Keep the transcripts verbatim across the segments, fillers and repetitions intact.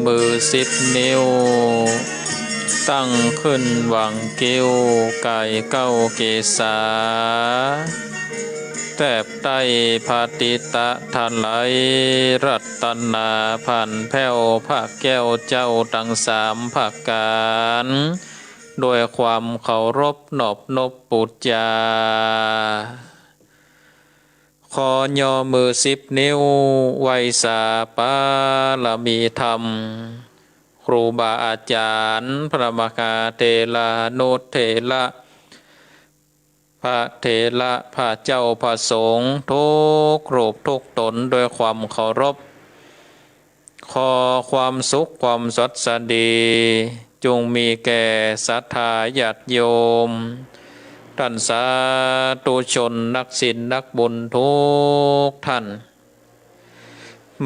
มือสิบนิ้ว ตั้งขึ้นหว่างคิ้ว ไก่เก๊าเกศา แทบใต้พระติตะถลาย รัตนาผ่านแผ้วพระแก้วเจ้าตังสามประก๋าน ด้วยความเคารพนอบนบปู๋จา ขอย่อมือสิบนิ้ว ไหว้สาบารมีธรรม ครูบาอาจ๋ารย์ พระมหาเถรานุเถระ พระเถระ พระเจ้า พระสงฆ์ทุกรูปทุกต๋น ด้วยความเคารพ ขอความสุขความสวัสดี จุ่งมีแก่ศรัทธาญาติโยม ต้านสาธุชนนักศีลนักบุญทุกท่าน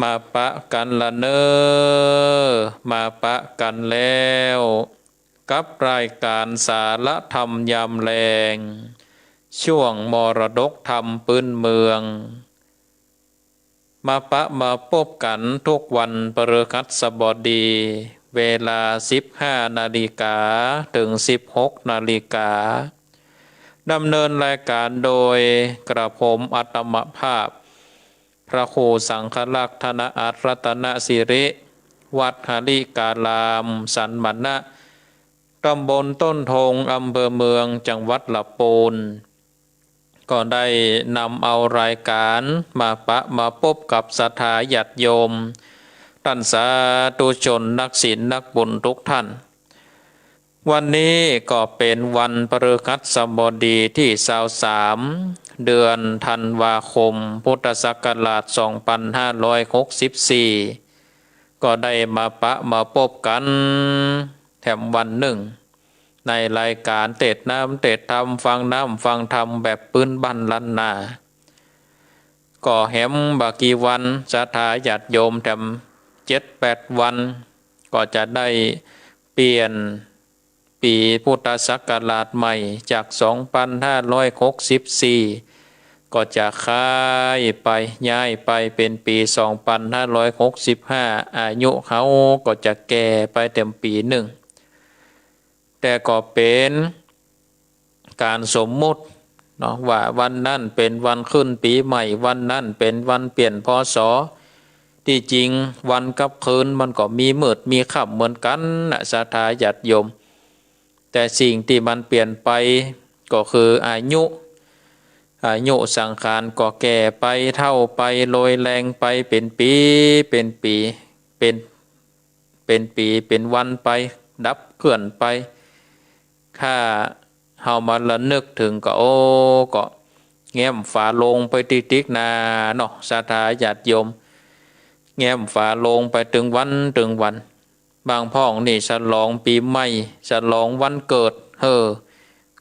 มาปะกั๋นละเน่อ มาปะกั๋นแล้ว กับรายก๋านสาระธรรมยามแลง ช่วงมรดกธรรมปื๊นเมือง มาปะมาปบกั๋นทุกวันพฤหัสบดี เวลาสิบห้านาฬิกาเถิงสิบหกนาฬิกา ดำเนินรายก๋านโดยกระผมอาตมาภาพ พระครูสังฆรักษ์ ธนอัตร รัตนสิริ วัดหริการาม สันมณะ ตำบลต้นธง อำเภอเมือง จังหวัดลำปูน ก็ได้นำเอารายก๋านมาปะมาปบกับศรัทธาญาติโยม ต้านสาธุชนนักศีลนักบุญทุกท่าน วันนี้ก็เป๋นวันพฤหัสบดีตี้ซาวสาม เดือนธันวาคม พุทธศักราชสองปันห้าร้อยหกสิบสี่ ก็ได้มาปะมาปบกั๋นแถมวันนึ่ง ในรายก๋านเตสน์น้ำเตสน์ธรรม ฟังน้ำฟังธรรมแบบปื๊นบ้านล้านนา ก็แหมบ่กี่วัน ศรัทธาญาติโยมแถมเจ็ดแปดวัน ก็จะได้เปลี่ยนปี๋พุทธศักราชใหม่ จากสองปันห้าร้อยหกสิบสี่ ก็จะขายไป ย้ายไปเป๋นปี๋สองปันห้าร้อยหกสิบห้า อายุเฮาก็จะแก่ไปแถมปี๋นึ่ง แต่ก็เป๋นก๋านสมมุติเนาะ ว่าวันนั้นเป๋นวันขึ้นปี๋ใหม่ วันนั้นเป๋นวันเปลี่ยน พ.ศ. ตี้จริงวันกับคืนมันก็มีมืดมีค่ำเหมือนกั๋นนะ ศรัทธาญาติโยม แต่สิ่งตี้มันเปลี่ยนไปก็คืออายุ อายุสังขารก็แก่ไป เฒ่าไป โรยแรงไป เป๋นปี๋ เป๋นปี๋ เป๋น เป๋นปี๋ เป๋นวันไป ดับเคลื่อนไป ถ้าเฮามาระนึกเถิงก็ โอ้ ก็แง้มฝาโลงไปติ๊กๆ นาเนาะ ศรัทธาญาติโยม แง้มฝาโลงไปตึงวันตึงวัน บางพ่องนี่ฉลองปี๋ใหม่ ฉลองวันเกิด เฮ้อ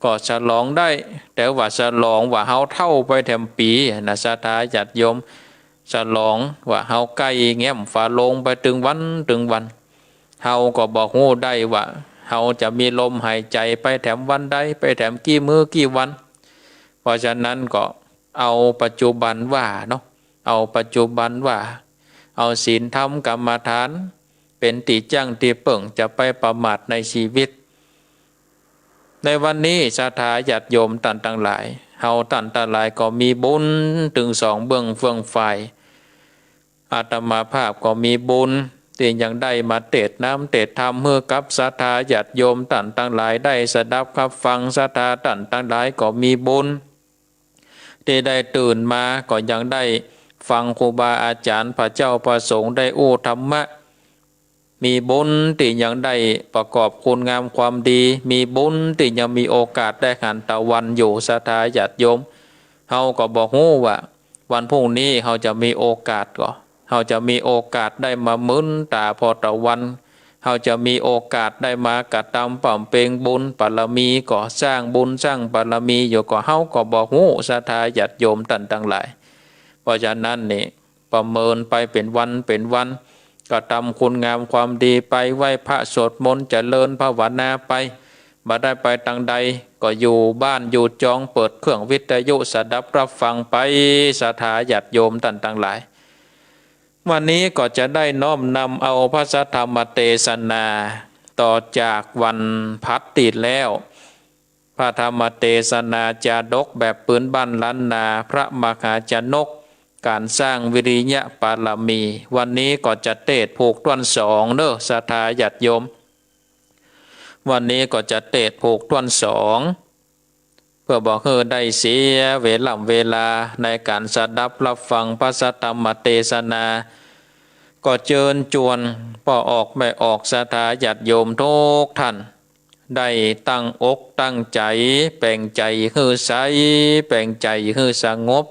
ก็ฉลองได้ แต่ว่าฉลองว่าเฮาเฒ่าไปแถมปี๋นะ ศรัทธาญาติโยม ฉลองว่าเฮาใก้แง้มฝาโลงไปตึงวันตึงวัน เฮาก็บ่ฮู้ได้ว่าเฮาจะมีลมหายใจ๋ไปแถมวันใด ไปแถมกี่มื้อกี่วัน เพราะฉะนั้นก็เอาปัจจุบันว่าเนาะ เอาปัจจุบันว่า เอาศีลธรรมกรรมฐาน เป๋นตี้จั้งตี้เปิ้ง จะไปประมาทในชีวิต ในวันนี้ศรัทธาญาติโยมต้านตังหลาย เฮาต้านตังหลายก็มีบุญตึงสองเบื้องเฟื่องฝ่าย อาตมาภาพก็มีบุญตี้ยังได้มาเตสน์น้ำเตสน์ธรรมหื้อกับศรัทธาญาติโยมต้านตังหลายได้สดับฮับฟัง ศรัทธาต้านตังหลายก็มีบุญ ตี้ได้ตื่นมาก็ยังได้ฟังครูบาอาจ๋ารย์ พระเจ้าพระสงฆ์ได้อู้ธรรมะ มีบุญตี้ยังได้ประกอบคุณงามความดี มีบุญตี้ยังมีโอกาสได้หันตะวันอยู่ ศรัทธาญาติโยม เฮาก็บ่ฮู้ว่าวันพรุ่งนี้เฮาจะมีโอกาสก่อ เฮาจะมีโอกาสได้มาหมึนต๋าผ่อตะวัน เฮาจะมีโอกาสได้มากระตำบำเพ็งบุญบารมีก่อ สร้างบุญสร้างบารมีอยู่ก่อ เฮาก็บ่ฮู้ ศรัทธาญาติโยมต้านตังหลาย เพราะฉะนั้นนี่ ประเมินไปเป๋นวันเป๋นวัน กระตำคุณงามความดีไป ไหว้พระสวดมนต์เจริญภาวนาไป บ่ได้ไปตังใด ก็อยู่บ้านอยู่จอง เปิดเครื่องวิทยุสดับฮับฟังไป ศรัทธาญาติโยมต้านตังหลาย วันนี้ก็จะได้น้อมนำเอาพระสัทธรรมเตสนาต่อจากวันพัดตี้แล้ว พระธรรมเตสนาจาดกแบบปื้นบ้านล้านนา พระมหาชนก ก๋านสร้างวิริยะปารมี วันนี้ก็จะเตสน์ผูกต้วนสองเน่อ ศรัทธาญาติโยม วันนี้ก็จะเตสน์ผูกต้วนสอง เปื้อบ่หื้อได้เสียเวล่ำเวลาในก๋านสดับฮับฟังพระสัทธรรมเตสนา ก็เจิญจวนป้อออกแม่ออกศรัทธาญาติโยมกู้ต้าน ได้ตั้งอกตั้งใจ๋ แป๋งใจ๋หื้อใส แป๋งใจ๋หื้อสงบ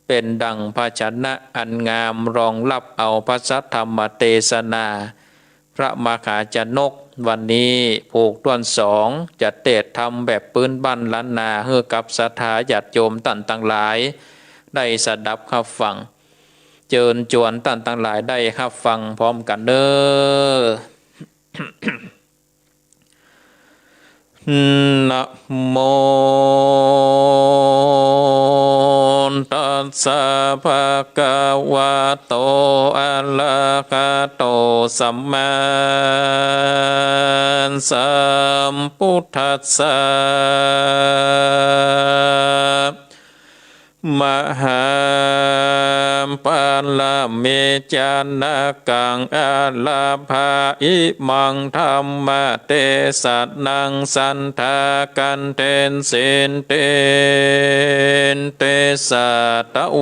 เป๋นดั่งภาชนะอันงามรองฮับเอาพระสัทธรรมเตสนา พระมหาชนก วันนี้ผูกต้วนสอง จะเตสน์ธรรมแบบปื้นบ้านล้านนา หื้อกับศรัทธาญาติโยมต้านตังหลาย ได้สดับฮับฟัง เจิญจวนต้านตังหลายได้ฮับฟังพร้อมกั๋นเน่อ นะโม ตัสสะ ภะคะวะโต อะระหะโต สัมมาสัมพุทธัสสะ มหาปาระมีจานะกัง อารัปปะอิมังธัมมะเตสะนัง สัทธาคันเตสิ เตเตสะ ตะโว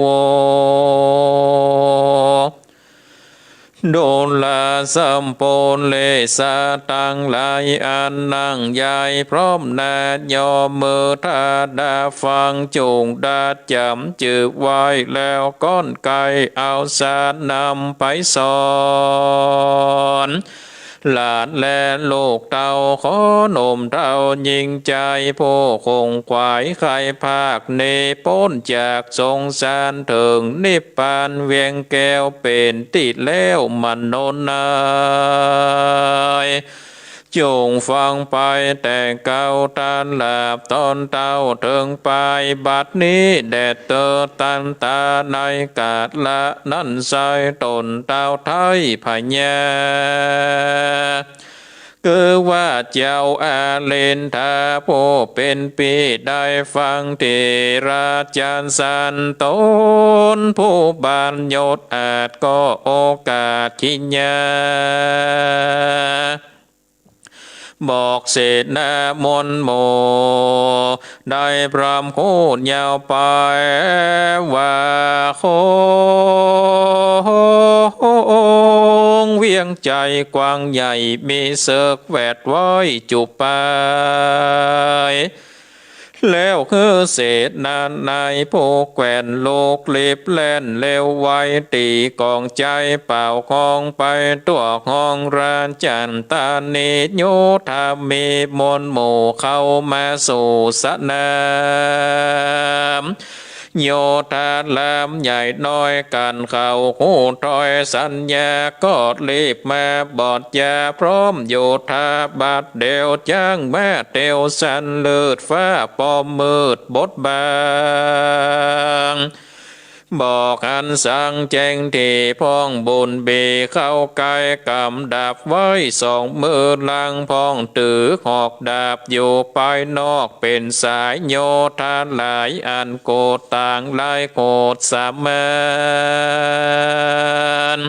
ดูราสัปปุริสะตังหลาย อันนั่งใหญ่พร้อมหน้าย่อมือทาดาฟัง จุ่งดัดจ๋ำจื้อไว้แล้ว ก้อนใก้เอาสาดนำไปสอน หลานและลูกเต้า ขอหนุ่มเฒ่าหญิงชาย ผู้ขงขวายใค่ภาคหนีป๊นจากสงสาร เถิงนิพพานเวียงแก้วเป๋นตี้แล้ว มโนนัย จุ่งฟังไปแต่เก๊าตราบต๋อนเต้าเถิงปาย บัดนี้แด่เตอตันตา ในกาละนั้นไส้ ต๋นเต้าไท้พญา คือว่าเจ้าอารินทา ผู้เป๋นปี้ได้ฟังเถระจารย์สันตน ผู้บานยศอาจก็โอกาสขิญญา บอกเสนามวลหมู่ ได้พร่ำคู้ยาวไปว่า โขงเวียงใจ๋กว้างใหญ่ มีเสิกแวดไว้จุปาย แล้วคือเสนาในผู้แกว่น ลุกลีบแล่นเร็วไว ตี๋ก๋องใจ๋เป่าคองไป ทั่วห้องราชันตานี โยธามีมวลหมู่เข้ามาสู่สนาม โยธารามใหญ่น้อย กั๋นเข้าฮู้ถ้อยสัญญา ก็ลีบมาบอดยา พร้อมโยธาบัดเดียว จ๊างม้าเตียวสัน ลืดฟ้าปอมมืดบดบัง บอกอันสังแจ้ง ตี้พ่องบุญบีเข้าใก้ ก๋ำดับไว้สองมือหลัง พ่องถือหอกดาบอยู่ปายนอก เป๋นสายโยธาหลายอัน โกฏต่างหลายโกฏสามาน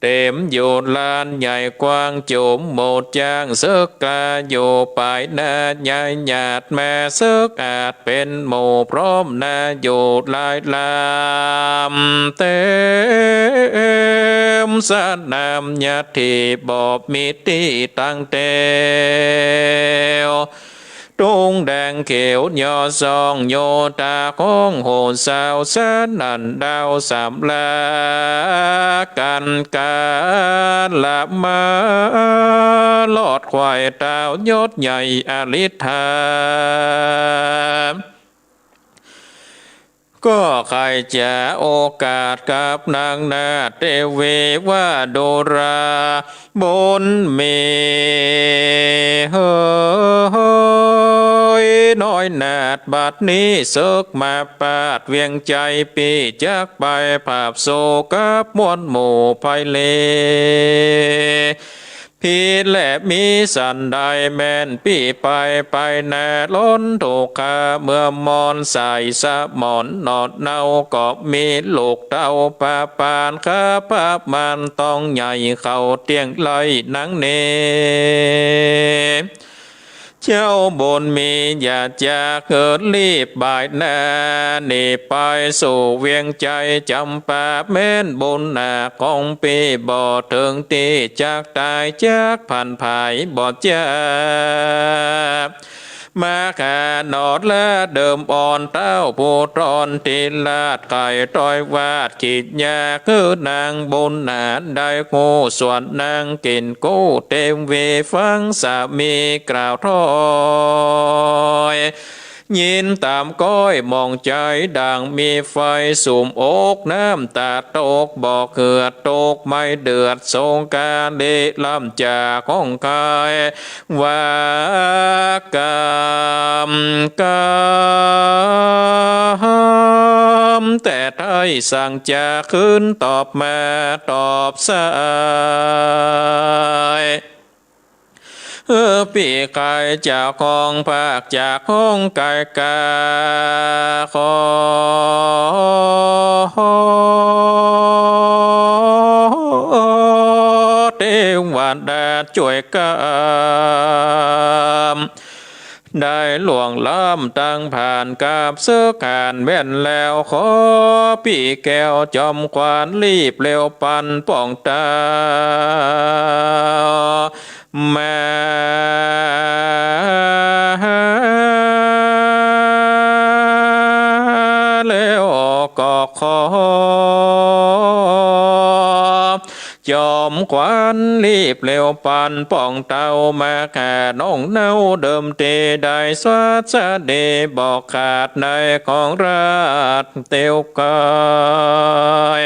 เต๋มอยู่ลานใหญ่กว้าง จุมหมู่จ๊างเสิกกล้าอยู่ปายหน้า ใหญ่หยาดแม่เสิกอาจเป๋นหมู่ พร้อมหน้าอยู่หลายลำ เต๋มสนามใหญ่ตี้บ่มีตี้ตั้งแถว ตุงแดงเขียวยอดส่อง โยธาของโหดสาว สนั่นดาวสำราญ กั๋นกาละมา ลอดควายเต้ายศใหญ่อริธา ก็ใค่จะโอกาสกับนางนาฏเตวีว่า ดูราบุญมีเหย ต้อยนาฏ บัดนี้เสิกมาปาดเวียงใจ๋ ปี้จักไปผาบสู่กับมวลหมู่ไพร่ ผิดแลมีสันใด แม่นปี้ไปไปนา ล้นถูกข์กาเมื่อมอน สายสมอนหนอดเนา ก็มีลูกเต้าปาปาน ข้าพระมารต้องใหญ่ เขาเตี้ยงไล่นังเน่ เจ้าบุญมีอย่าจักเหิน รีบบ่ายหน้า หนีไปสู่เวียงใจ๋จำปา แม่นบุญหนาของปี้ บ่เถิงตี้จักต๋าย จักผันผายบ่จัก มาหาหนอดละเดิมอ่อน เต้าผู้ตรอนที่ลาด ไข่ต้อยวาดขีดยา คือนางบุญหนาได้ฮู้ ส่วนนางกิ๋นกู้เตมเว ฟังสามีกล่าวถ้อย ยินต๋ามก้อยหมองใจ๋ ดั่งมีไฟสุมอก น้ำต๋าตกบ่เหือด ตกไม่เดือด สงกาเลล้ำจ่าของใคร ว่ากำกำ แต่ไท้สั่งจะคืนตอบมาตอบสาย เออ ปี้ใคร่จากห้องภาค จากห้องไกลกา ขอเทวดาจ้วยกำ ได้ล่วงล้ำตังผ่านกับเสิกหานแว่นแล้ว ขอปี้แก้วจอมขวัญ รีบเร็วปันป้องเต้า มาแล้วก็ขอ จอมขวัญรีบเร็วปันป้องเต้า มาหาน้องเนาเดิมตี้ได้สวัสดี บอกขาดในของราชเตียวกาย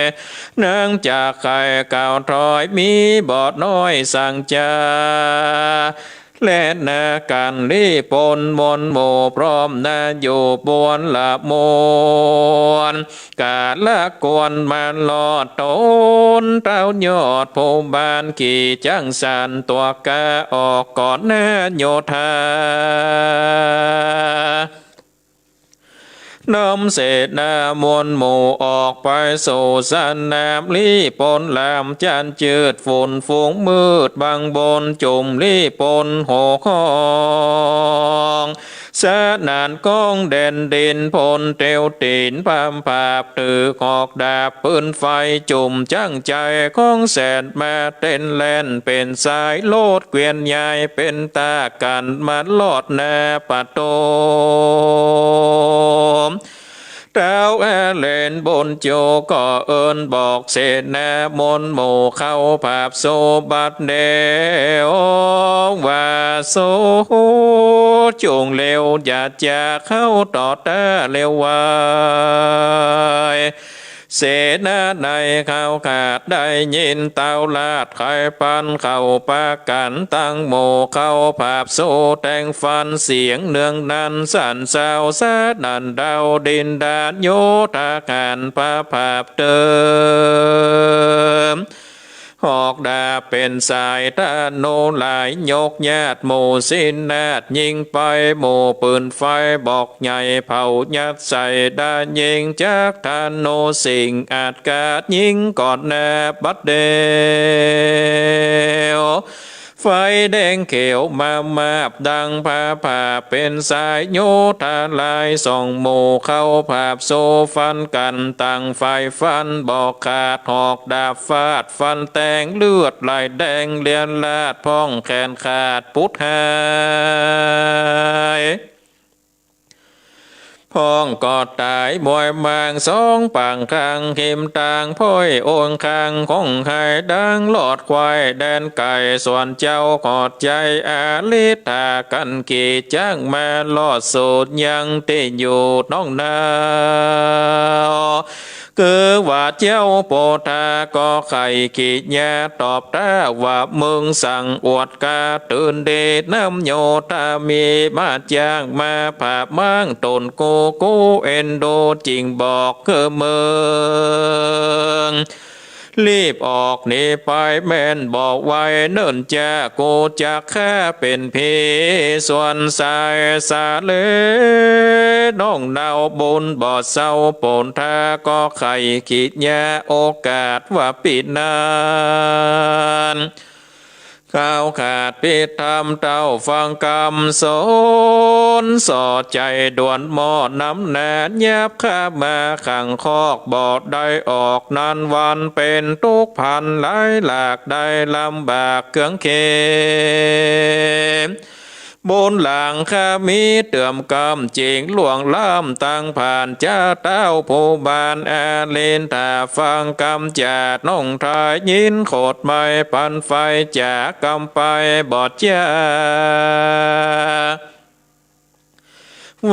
นางจากไข่กล่าวถ้อย มีบ่น้อยสั่งจา และนากันรีบปนมนหมู่พร้อมนาอยู่บวนละมวล กาละกวนมาลอดตนเต้ายอดภูบาน ขี่จั้งสันตัวกาออกก่อนนาโยธา นำเสนามวลหมู่ออกไปสู่สนาม ลี้ปนลามจันทร์จืดฝุ่นฝูงมืดบังบน จุ่มลี้ปนหกห้อง สนานก้องแดนดิน พลเตียวตี๋นพามผาบ ถือหอกดาบปืนไฟ จุ่มจั้งใจ๋ของแสนมา เต้นแล่นเป๋นสาย โลดเกวียนใหญ่เป๋นตากั๋น มาลอดนาปะตูม เต้าอาเลนบนโจ ก็เอิ้นบอกเสนามวลหมู่เข้าผาบสู่บัดเดี่ยว ว่าสูจุ่งเร็ว อย่าจะเข้าต่อต้าเร็วไว เสนาในเขาขาดได้ยินเต้าลาดไขปันเข้าปากั๋น ตั้งหมู่เข้าผาบสู่แต่งฟัน เสียงเนืองนั้นสั่นเซาสนั่นดาวดินดาน โยธาหารพาผาบเติม หอกดาบเป๋นสายธนูหลาย ยกญาติหมู่สิ้นนาฏ ยิงไปหมู่ปืนไฟบอกใหญ่ เผายัดใส่ด้านยิง จักธนูสิ่งอาจกาด ยิงก่อนนาบัดเดี่ยว ไฟแดงเขียวมามาบดังพาผาบเป๋นสาย โยธาลายส่องหมู่เข้าผาบสู่ฟันกั๋น ตั้งฝ่ายฟันบอกขาด หอกดาบฟาดฟันแตง เลือดไหลแดงเลียนลาด พ่องแขนขาดปุดหาย พ่องก็ต๋ายมวยมางสองปางข้าง หิมตางพ้อยโอ่งข้างของไฮดัง ลอดควายแดนไก่ส่วนเจ้าขอดใจ๋ อาริธากั๋นขี่จั้งมาลอดสูดยังตี้อยู่น้องนาว คือว่าเจ้าปุทธะก็ใค่กิริยาตอบต้านว่า มึงสังอวดก๋าตื่นดี นำโยธามีมาจ้างมาผาม้างต๋นกู กูเอ็นดูจึ่งบอกคือมึง รีบออกหนีไป แม่นบ่ไวเนิ่นจา กูจักฆ่าเป๋นผี ส่วนสายสาลีน้องเนาบุญบ่เซา ปุทธะก็ใค่กิริยาโอกาสว่าปี้นั้น ข้าวขาดผิดธรรมเต้าฟังกำสอน ส่อใจ๋ด่วนหม้อน้ำหน้า ยับข้ามาขังคอกบ่ได้ออก นานวันเป๋นตุ๊กข์ภันหลายหลาก ได้ลำบากเคืองเข็ญ บุญหลังข้ามีเติ่มกำ จึ่งล่วงล้ำตังผ่าน จาเต้าผู้บานอาริน ถ้าฟังกำจ๋าน้องทาย ยินโขดไม้ปันไฟ จ๋ากำไปบ่จ๊า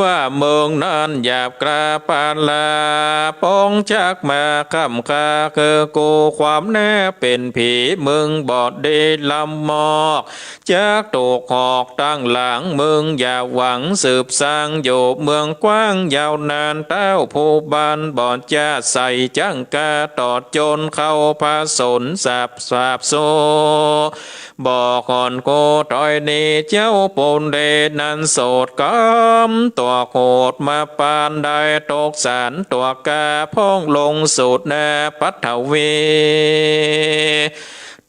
ว่ามึงนั้นหยาบกล้าปานลา ปองจักมาค้ำคาคือกู ความแน่เป๋นผีมึงบ่ดีลำมอก จักถูกหอกตังหลัง มึงอย่าหวังสืบสร้างอยู่เมืองกว้างยาวนาน เต้าผู้บานบ่จ๊า ใส่จั้งกล้าต่อจนเข้าผสนสาบสาบสู้ บ่ห่อนกูถอยหนี เจ้าปุณเดชนั้นโสดกำ ตั๋วโหดมาปานได้ตกสาร ตั๋วกล้าพ่องลงสู่นาปัทวี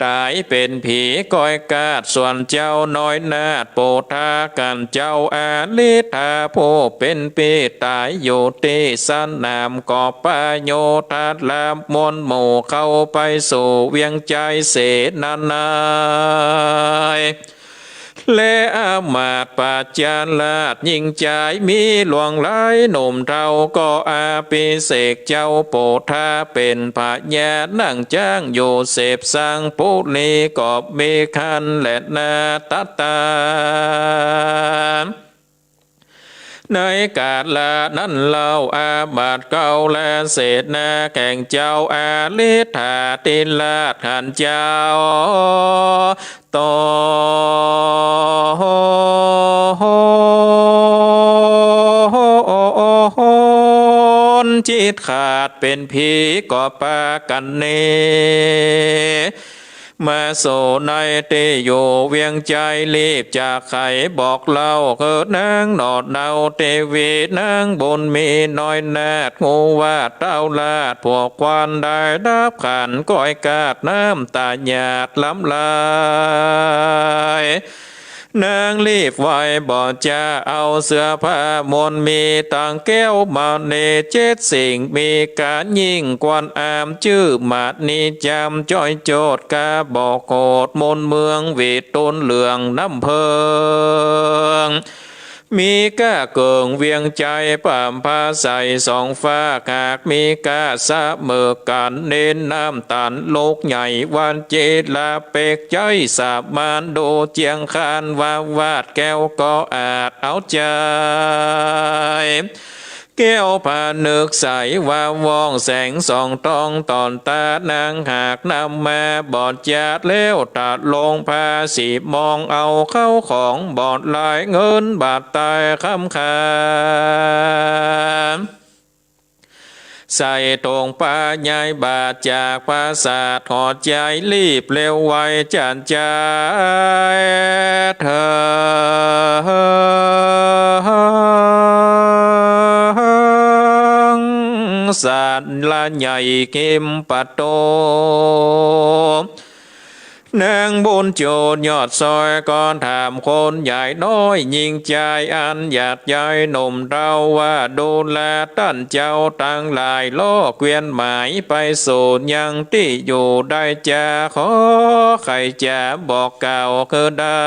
ต๋ายเป๋นผีก้อยกาด ส่วนเจ้าน้อยนาฏปุทธะกั๋น เจ้าอาริฏฐาผู้เป๋นปี้ ต๋ายอยู่ตี้สนาม ก็ปะโยธาลาม มวลหมู่เข้าไปสู่เวียงไจเสนานัย และอำมาตย์ปัจจาราชยิ่งใจ๋ มีหลวงหลายหนุ่มเฒ่า ก็อภิเษกเจ้าปุทธะเป๋นพญา นั่งจ๊างอยู่เสพสังปุรี ก็มีคันแลนาฏตา ในกาละนั้นเล่า อำมาตย์เก่าและเสนาแห่งเจ้าอาริฏฐาธิราชหันเจ้า ต๋นจิตขาดเป๋นผี ก็ปากั๋นหนี มาสู่ในตี้อยู่เวียงไจ รีบจะไขบอกเล่า คือนางหนอดเนาเตวี นางบุญมีน้อยนาฏ ฮู้ว่าเต้าราชผัวควานได้ฮับขัน ก้อยกาดน้ำต๋าหยาดล้ำไหล นางรีบไหว้บ่จ๊า เอาเสื้อผ้ามวลมี ตังแก้วมณีเจ็ดสิ่ง มีก๋านยิ่งกว่าอาม จื้อมณีจำจ้อยโจทย์ กาบอกโขดมนต์เมืองวิทูลเหลืองน้ำเพิง มีก้าเกิ่งเวียงไจ ปำผ้าใสสองฟาก หากมีก้าเสมอกั๋น เน้นน้ำต๋าลลูกใหญ่ วันเจลาเปกไจ้ สามารถดูเจียงคาน ว่าวาดแก้วก็อาจเอาใจ๋ แก้วผนึกใส ว่าว่องแสงส่องตอง ต่อนต๋านางหากนำมา บ่จ๊าแล้วตะลงผ้าสีมอง เอาเข้าของบ่หลาย เงินบาทต๋ายคำคา ใส่ตรงปาย้ายบาทจากปราสาท หอใจ๋รีบเร็วไวจันจายเถิง ศาลาใหญ่เข็มประตู นางบุญจูนยอดซอย ก็ถามคนใหญ่น้อย ยิ่งใจ๋อันหยาดใยหนุ่มเฒ่า ว่าดูราต้านเจ้าตังหลาย ล้อเกวียนหมายไปสู่ยังตี้อยู่ได้จา ขอใค่จ๋าบอกกล่าวคือได้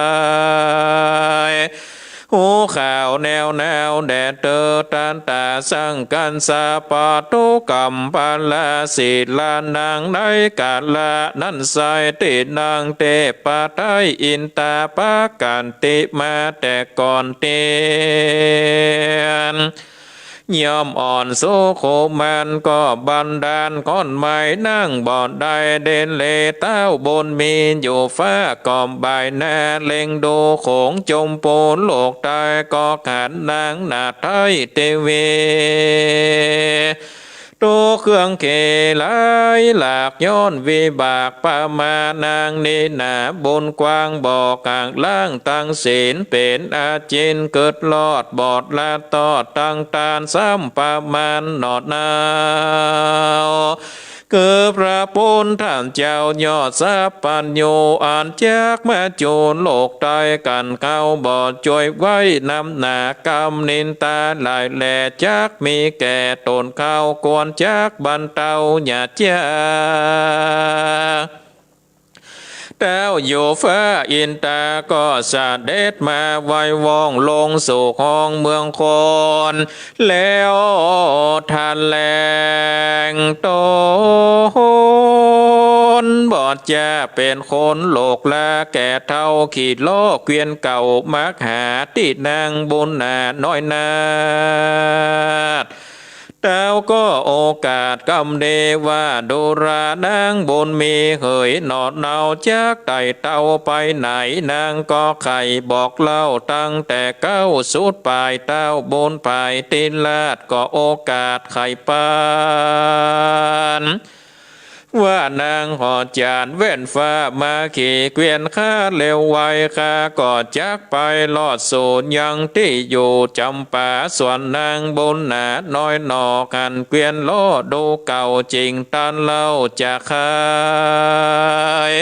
ฮู้ข่าวแนวหนาวแด่เต๊อะ ตันต๋าสังกัสสะ ปาทุกัมพะละ ศิลานางในกาละนั้นไส้ ตี้นางเตปะไท้อินตาปะกันติมาแต่ก่อนเตียน ย่อมอ่อนสุขุมานก็บันดาลข้อนไม้นั่งบ่ได้ เด่นเลเต้าบุญมีอยู่ฟ้าก็บ่ายหน้า เล็งดูโขงจมปูนโลกใต้ ก็ขันนางนาฏไทยเตวี ทุกข์เครื่องเขไหลหลากย้อนวิบากประมาณนางนี้หนา บุญกว้างบ่กักล้างตังศีล เป๋นอาจินกึดรอดบอดละตอดตังตานซ้ำประมาณหนอดหนาว คือพระพุทธเจ้ายอดสัพพัญญู อันจักมาจูโลกใต้ กั๋นเข้าบ่จ้วยไหว้นำหนากำนินตาหลายแล จักมีแก่ต๋นเข้าควรจักบรรเทาอย่าเจีย เต้าอยู่ฟ้าอินตาก็เสด็จมาไหว้วอนลงสู่ห้องเมืองคน แล้วแถลงต๋น บอดจะเป๋นคนโลกลาแก่เฒ่า ขี่ล้อเกวียนเก่ามักหาตี้นางบุญนาน้อยนาฏ เต้าก็โอกาสกำเดว่า ดูราวนางบุญมีเหยหนอดเนา จักไต่เต้าไปไหน นางก็ใค่บอกเล่าตั้งแต่เก๊าสุดป๋าย เต้าบุญผายติราชก็โอกาสใค่ปาน ว่านางหอจานแว่นฟ้ามาขี่เกวียนข้าเร็วไว ข้าก็จักไปลอดสู่ยังตี้อยู่จ๋ำปา ส่วนนางบุญนาน้อยหนอ ขันเกวียนล้อดูเก่า จิ่งตันเล่าจะขาย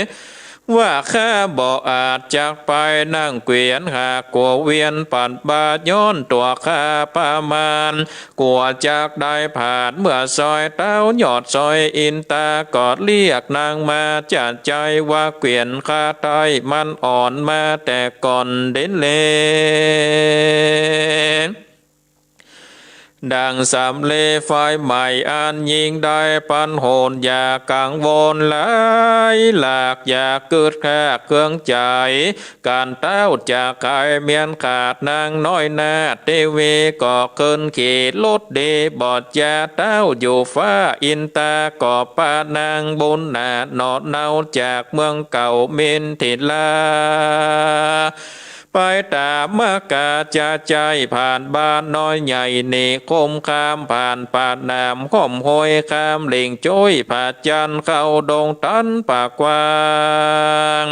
ว่าข้าบ่อาจจักไปนั่งเกวียน หากกั๋วเวียนปัดบาย้อนตั๋วข้าประมาณ กั๋วจักได้ผ่านเมื่อซอยเต้ายอดซอยอินตา ก็เรียกนางมาจะใจ้ว่าเกวียนข้าไต้มันอ่อนมาแต่ก่อนเด่นเล ดังสำเร็จไฟไหม้อันยิ่งได้ปันโหน อย่ากังวลหลายหลาก อย่ากึดคากเคืองใจ๋ ก๋านเต้าจะขายเมียนขาด นางน้อยนาฏเตวีก็ขึ้นขี่รถดี บอดจะเต้าอยู่ฟ้าอินตา ก็ปะนางบุญนาหนอเนาจากเมืองเก่ามินทิลา ไปต๋ามกาจะใจ้ ผ่านบ้านน้อยใหญ่นิคม ข้ามผ่านป่าหนามข้อมห้วย ข้ามหลิ่งโจ๊ยผาจันทร์ เข้าดงตันป่ากว้าง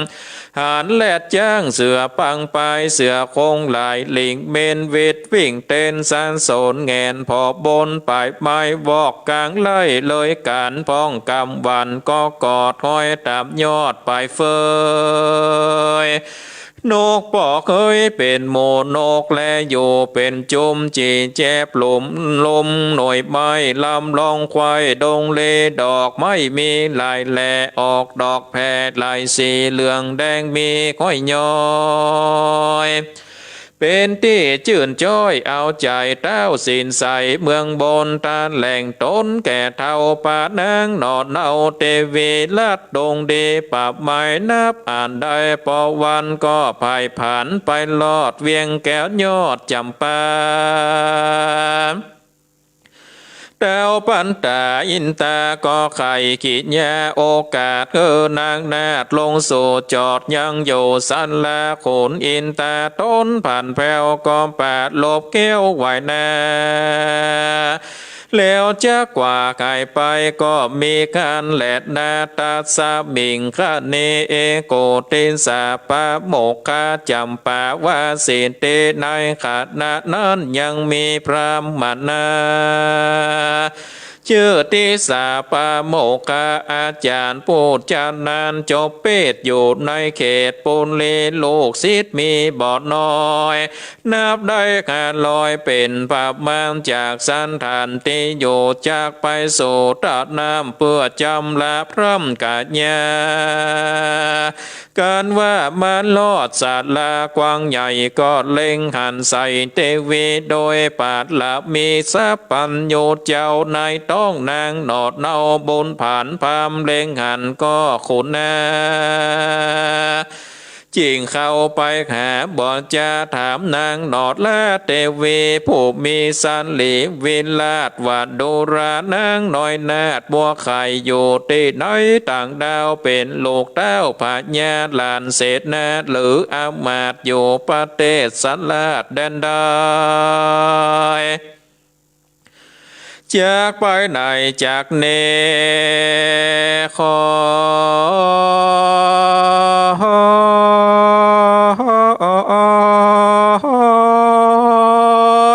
หานแลดจ๊างเสือปังปาย เสือโคร่งหลายหลิ่งเม้นวิดวิ่งเต้นสันสนแหงน ผอบนปายไม้วอกกลางไล่เลยก๋าน พ่องกำวันก็กอดห้อยต๋ามยอดปายเฟย นกปอกเฮยเป๋นหมู่นก และอยู่เป๋นจุม จี่แจ๊บหลุมลมหน่วยไม้ ลำลองไขว่ดงเล ดอกไม้มีหลายแล ออกดอกแผ่หลายสี เหลืองแดงมีห้อยย้อย เป๋นตี้จื้นจ๊อยเอาใจ๋เต้าสินใส เมืองบนตาแหล่งต๋นแก่เฒ่า ปะนางหนอเนาเตวี ลัดดงดีปรับไม้นับอ่านได้ ปอวันก็ผ่ายผันไปลอดเวียงแก้วยอดจ๋ำปา เต้าปันตาอินตาก็ใค่กิริยาโอกาส หื้อนางนาฏลงสู่จอดยังอยู่ศาลา ขุนอินตาต๋นผันแผ้วก็ปรารภแก้วไหว้หน้า แล้วจักว่าใค่ไปก็มีคันแลนา ตัสมิงคะเน เอโกติสสะปะโมกขะ จ๋ำปาวาสิทธิ ในขณะนั้นยังมีพราหมณา จื้อติสสะปะโมกขะ อาจ๋ารย์ผู้จำนาญจบเปตอยู่ในเขตปุรี ลูกศิษย์มีบ่น้อย นับได้ห้าร้อยเป๋นประมาณ จากสันถานตี้อยู่จักไปสู่ต้าน้ำ เปื้อจำระพร่ำกายา กันว่ามารอดศาลากว้างใหญ่ ก็เล็งหันใส่เตวี โดยปาระมีสัพพัญญูเจ้า ในต๊องนางหนอเนาบุญผานพราหมณ์ เล็งหันก็ขุนนา จึงเข้าไปหาบ่จาถามนางหนอดละเตวีผู้มีสรีวิราชว่า ดูรา นางน้อยนาฏบัวไข่อยู่ตี้ไหน ต่างดาวเป๋นลูกเต้าพญาหลานเสนาหรืออำมาตย์อยู่ประเทศสราชแดนใด จากไปไหนจากนี้ ขอ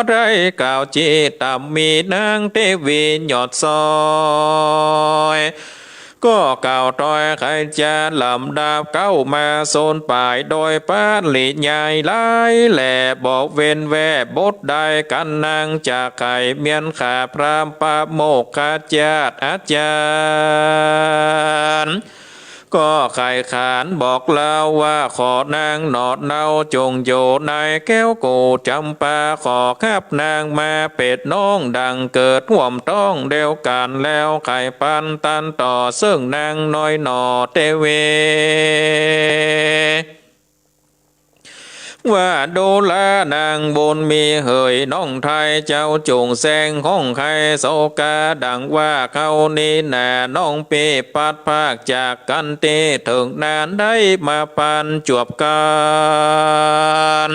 ได้กล่าวจีต่ำมีนางเตวียอดซอย ก็กล่าวถ้อยไขจ๋าลำดับเข้ามาสูนป๋ายโดยปริยายหลายแหล่ บ่เว้นแว่บทใดกั๋น นางจะไขเมียนข้าพราหมณ์พระโมคคัลลาอาจ๋ารย์ ก็ไขขานบอกเล่าว่า ขอนางหนอดเนาจงอยู่ในแคว้นกุจำปา ขอฮับนางมาเป๋นน้องดังเกิดฮ่วมต๊องเดียวกั๋น แล้วไขปันตันต่อเซิ่งนางน้อยหนอเตวี ว่า ดูรานางบุญมีเหย น้องไท้เจ้าจงแซงฮ้องไห้โศกา ดังว่าเฮานี้นาน้องปี้พลัดพรากจากกั๋นตี้เถิงนาน ได้มาปานจวบกั๋น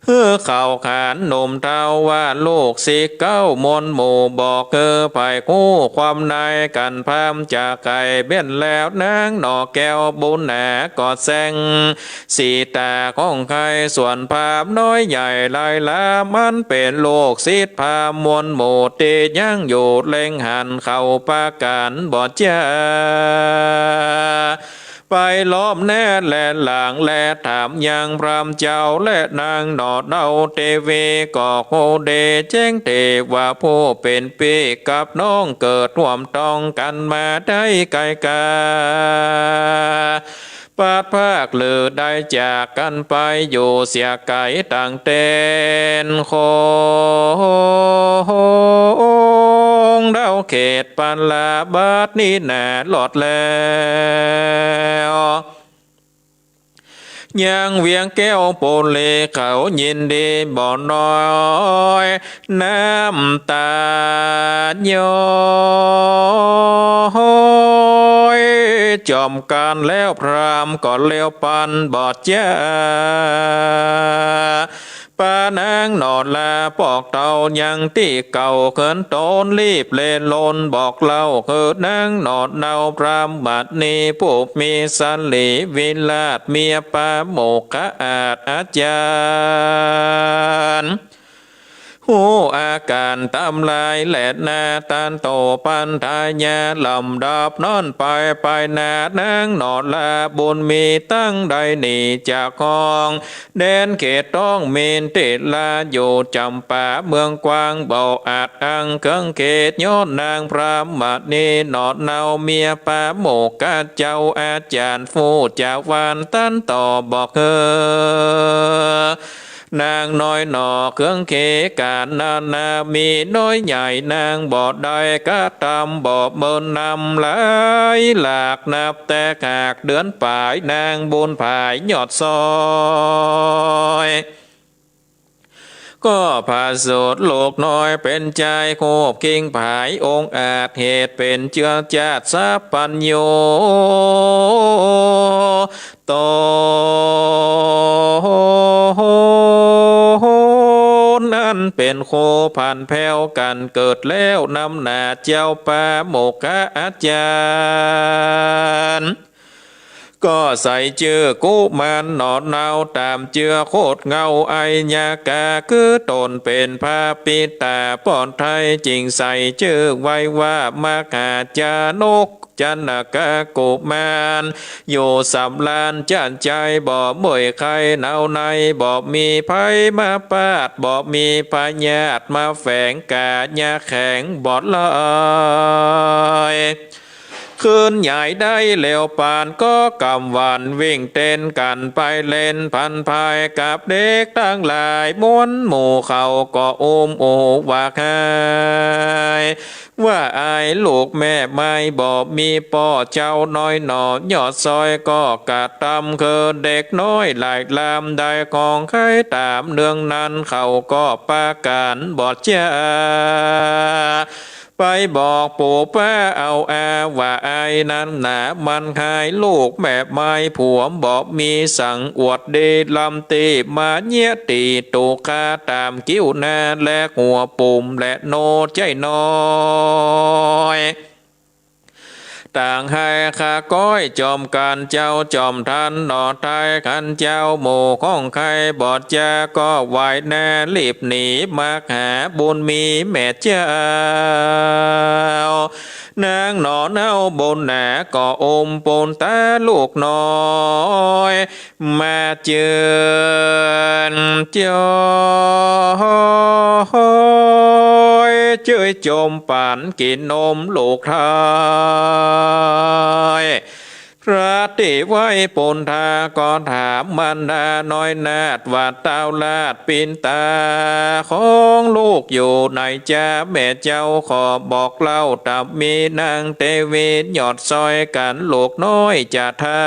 หื้อเขาขานหนุ่มเฒ่าว่า ลูกศิษย์เก๊ามวลหมู่ บ่เกอใผฮู้ความในกั๋น พราหมณ์จะไขเมียนแล้ว นางหนอแก้วบุญหนาก็แซง สีต๋าฮ้องไห้สวนพราหมณ์น้อยใหญ่หลายหลา มันเป๋นลูกศิษย์พราหมณ์มวลหมู่ตี้ยังอยู่ เล็งหันเขาประก๋านบ่จา ไปล้อมหน้าและหลัง และถามยังพราหมณ์เจ้า และนางหนอเนาเตวีก็ฮู้ดีแจ้งเต๋ว่า ผู้เป๋นปี้กับน้องเกิดฮ่วมต๊องกั๋นมาได้ไกลกา พลัดพรากหรือได้จากกั๋นไป อยู่เสียไก๋ต่างแดน โขงเดาเขตปาลา บัดนี้หนารอดแล้ว ยังเวียงแก้วปุรีเขายินดีบ่น้อย น้ำตาย้อยจอมกั๋นแล้ว พราหมณ์ก็เลี้ยวปันบ่จา ปานางหนอลาปอกเต้ายังตี้เก่า เขินต๋นรีบเล่นลนบอกเล่า คือนางหนอเนาพราหมณีผู้มีสรีวิราช เมียพระโมคคัลลาอาจ๋ารย์ ฮู้อาก๋านต๋ามลายแลนา ตันโตปันทายาลำดับนั้นไป ไปหน้านางหนอลาบุญมีตังได้หนีจากห้อง แดนเขตต๊องมิถิลา อยู่จ๋ำปาเมืองกว้าง บ่อาจอั้งเคืองเขต ย้อนนางพราหมณีหนอเนา เมียพระโมคคัลลาเจ้าอาจ๋ารย์ ฟู่จ๋าวานตันต่อบอกเฮอ นางน้อยหนอเคืองเขตก๋านนานา มีน้อยใหญ่นางบ่ได้กระตำ บ่เมินนำหลายหลาก นับแต่หากเดือนป๋าย นางบุญผายยอดซอย ก็ผาสุดลูกน้อยเป๋นจาย โคบคิงผายองอาจ เหตุเป๋นเจื้อจาติสัพพัญญู ต๋นอันเป๋นคู่ผันแผ้วกั๋นเกิดแล้ว นำหน้าเจ้าพระโมคคัลลาอาจ๋ารย์ ก็ใส่จื้อกุมารหนอเนา ต๋ามเจื้อโคตรเงาอัยยกา คือต๋นเป๋นพระปิตาป้อไท้ จึงใส่จื้อไว้ว่ามหาชนก จนกกุมาร อยู่สำราญจรรย์ใจ๋ บ่เมื่อยไข้หนาวใน บ่มีภัยมาปาด บ่มีพยาธิมาแฝง ก๋ายาแข็งบ่ลอย เ คืนใหญ่ได้แล้วปานก็กำวันวิ่งเต้นกั๋นไปเล่นผันพายกับเด็กตังหลาย มวลหมู่เขาก็อุ้มอุวาทาย ว่าอายลูกแม่ไม้บ่มีป้อ เจ้าน้อยหนอยอดซอยก็กระตำคือเด็กน้อยหลายลำ ได้ของใคร่ต๋ามเนืองนั้น เขาก็ปากั๋นบ่จา ไปบอกปู่ป้าเอาอาว่าอายนั้นหนา มันหายลูกแม่ไม้ผัวบ่มีสัง อวดดีล้ำตี้มาเยียะตี๋ตุ๊กา ต๋ามกิ้วหน้าและหัวปุ่มและโนใจ๋น้อย ต่างหายข้าก้อยจอมกั๋นเจ้าจอมทันหนอ ไทยขันเจ้าหมู่ของใคร่บ่จา ก็ไหว้หน้าลีบหนีมาหาบุญมีแม่เจ้า นางหนอเนาบุญหนาก็อุ้มปูนต๋าลูกน้อย มาเจิญจ้อยเจ้ยจมปั๋นกิ๋นนมลูกไท้ พระตี้ไหว้ปูนต๋าก็ถามมารดาน้อยนาฏว่า เต้าราชปินต๋าของลูกอยู่ไหนจา แม่เจ้าขอบอกเล่า ต๋ามมีนางเตวียอดซอยกั๋นลูกน้อยจะถา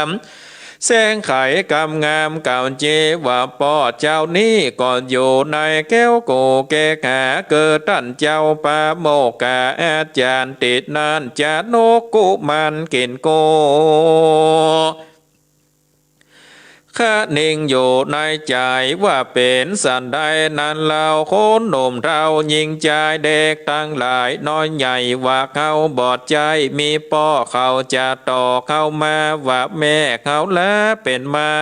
ม แสงไขกำงามเก่าเจว่าป้อเจ้านี้ก็อยู่ในแก้วกูเกหา เกิดต้านเจ้าปาโมกขาอาจ๋ารย์ ติดนั้นจะนกกุมารกิ๋นกู คะนิงอยู่ในใจ๋ว่าเป๋นสันใดนั้นเล่า คนหนุ่มเฒ่าญิงจายเด็กตังหลายน้อยใหญ่ว่าเขาบ่ใจ้มีป้อ เขาจะต่อเข้ามาว่าแม่เขาลาเป๋นไม้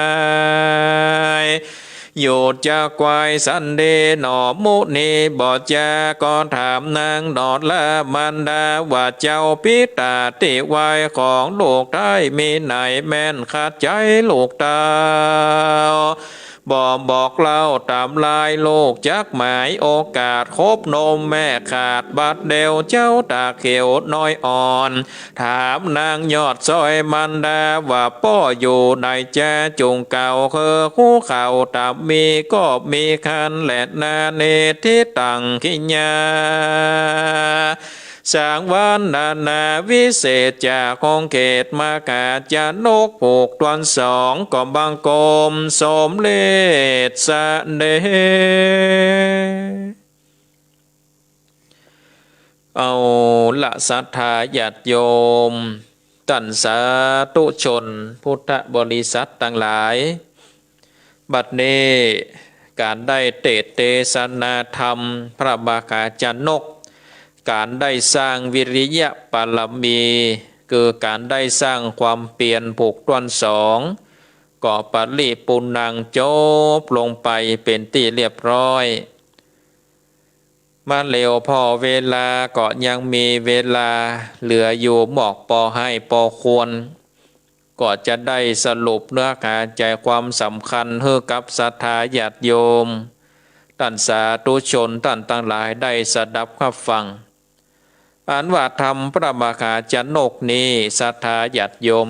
อยู่จะควายสันดีหนอ มุนีบ่จาก็ถามนางหนอลามารดาว่า เจ้าปิต๋าตี้ไหว้ของลูกไท้มีไหน แม่นขัดใจ๋ลูกเต้า บ่บอกเล่าต๋ามลาย ลูกจักหมายโอกาสคบนมแม่ขาด บัดเดี่ยวเจ้าต๋าเขียวน้อยอ่อน ถามนางยอดซอยมารดาว่าป้ออยู่ไหนจา จุ่งเก่าคือฮู้ข่าวต๋ามมีก็มีครรภ์แลนา เนติตังขิญญา สังวรรณนานาวิเศษ จากของเขตมหาชนกผูกต้วนสอง ก็บังคมสมเร็จเสด็จ เอาละศรัทธาญาติโยม ต้านสาธุชนพุทธบริษัทตังหลาย บัดนี้ก๋านได้เตสน์เตสนาธรรมพระมหาชนก ก๋านได้สร้างวิริยะบารมี คือก๋านได้สร้างความเปียรผูกต้วนสอง ก็ปริปูรณังจบลงไปเป๋นตี้เรียบร้อย มาแล้ว ผ่อเวลาก็ยังมีเวลาเหลืออยู่มากปอให้ปอควร ก็จะได้สรุปเนื้อหาใจ๋ความสำคัญหื้อกับศรัทธาญาติโยม ต้านสาธุชนต้านตังหลายได้สดับฮับฟัง อันว่าธรรมพระมหาชนกนี้ ศรัทธาญาติโยม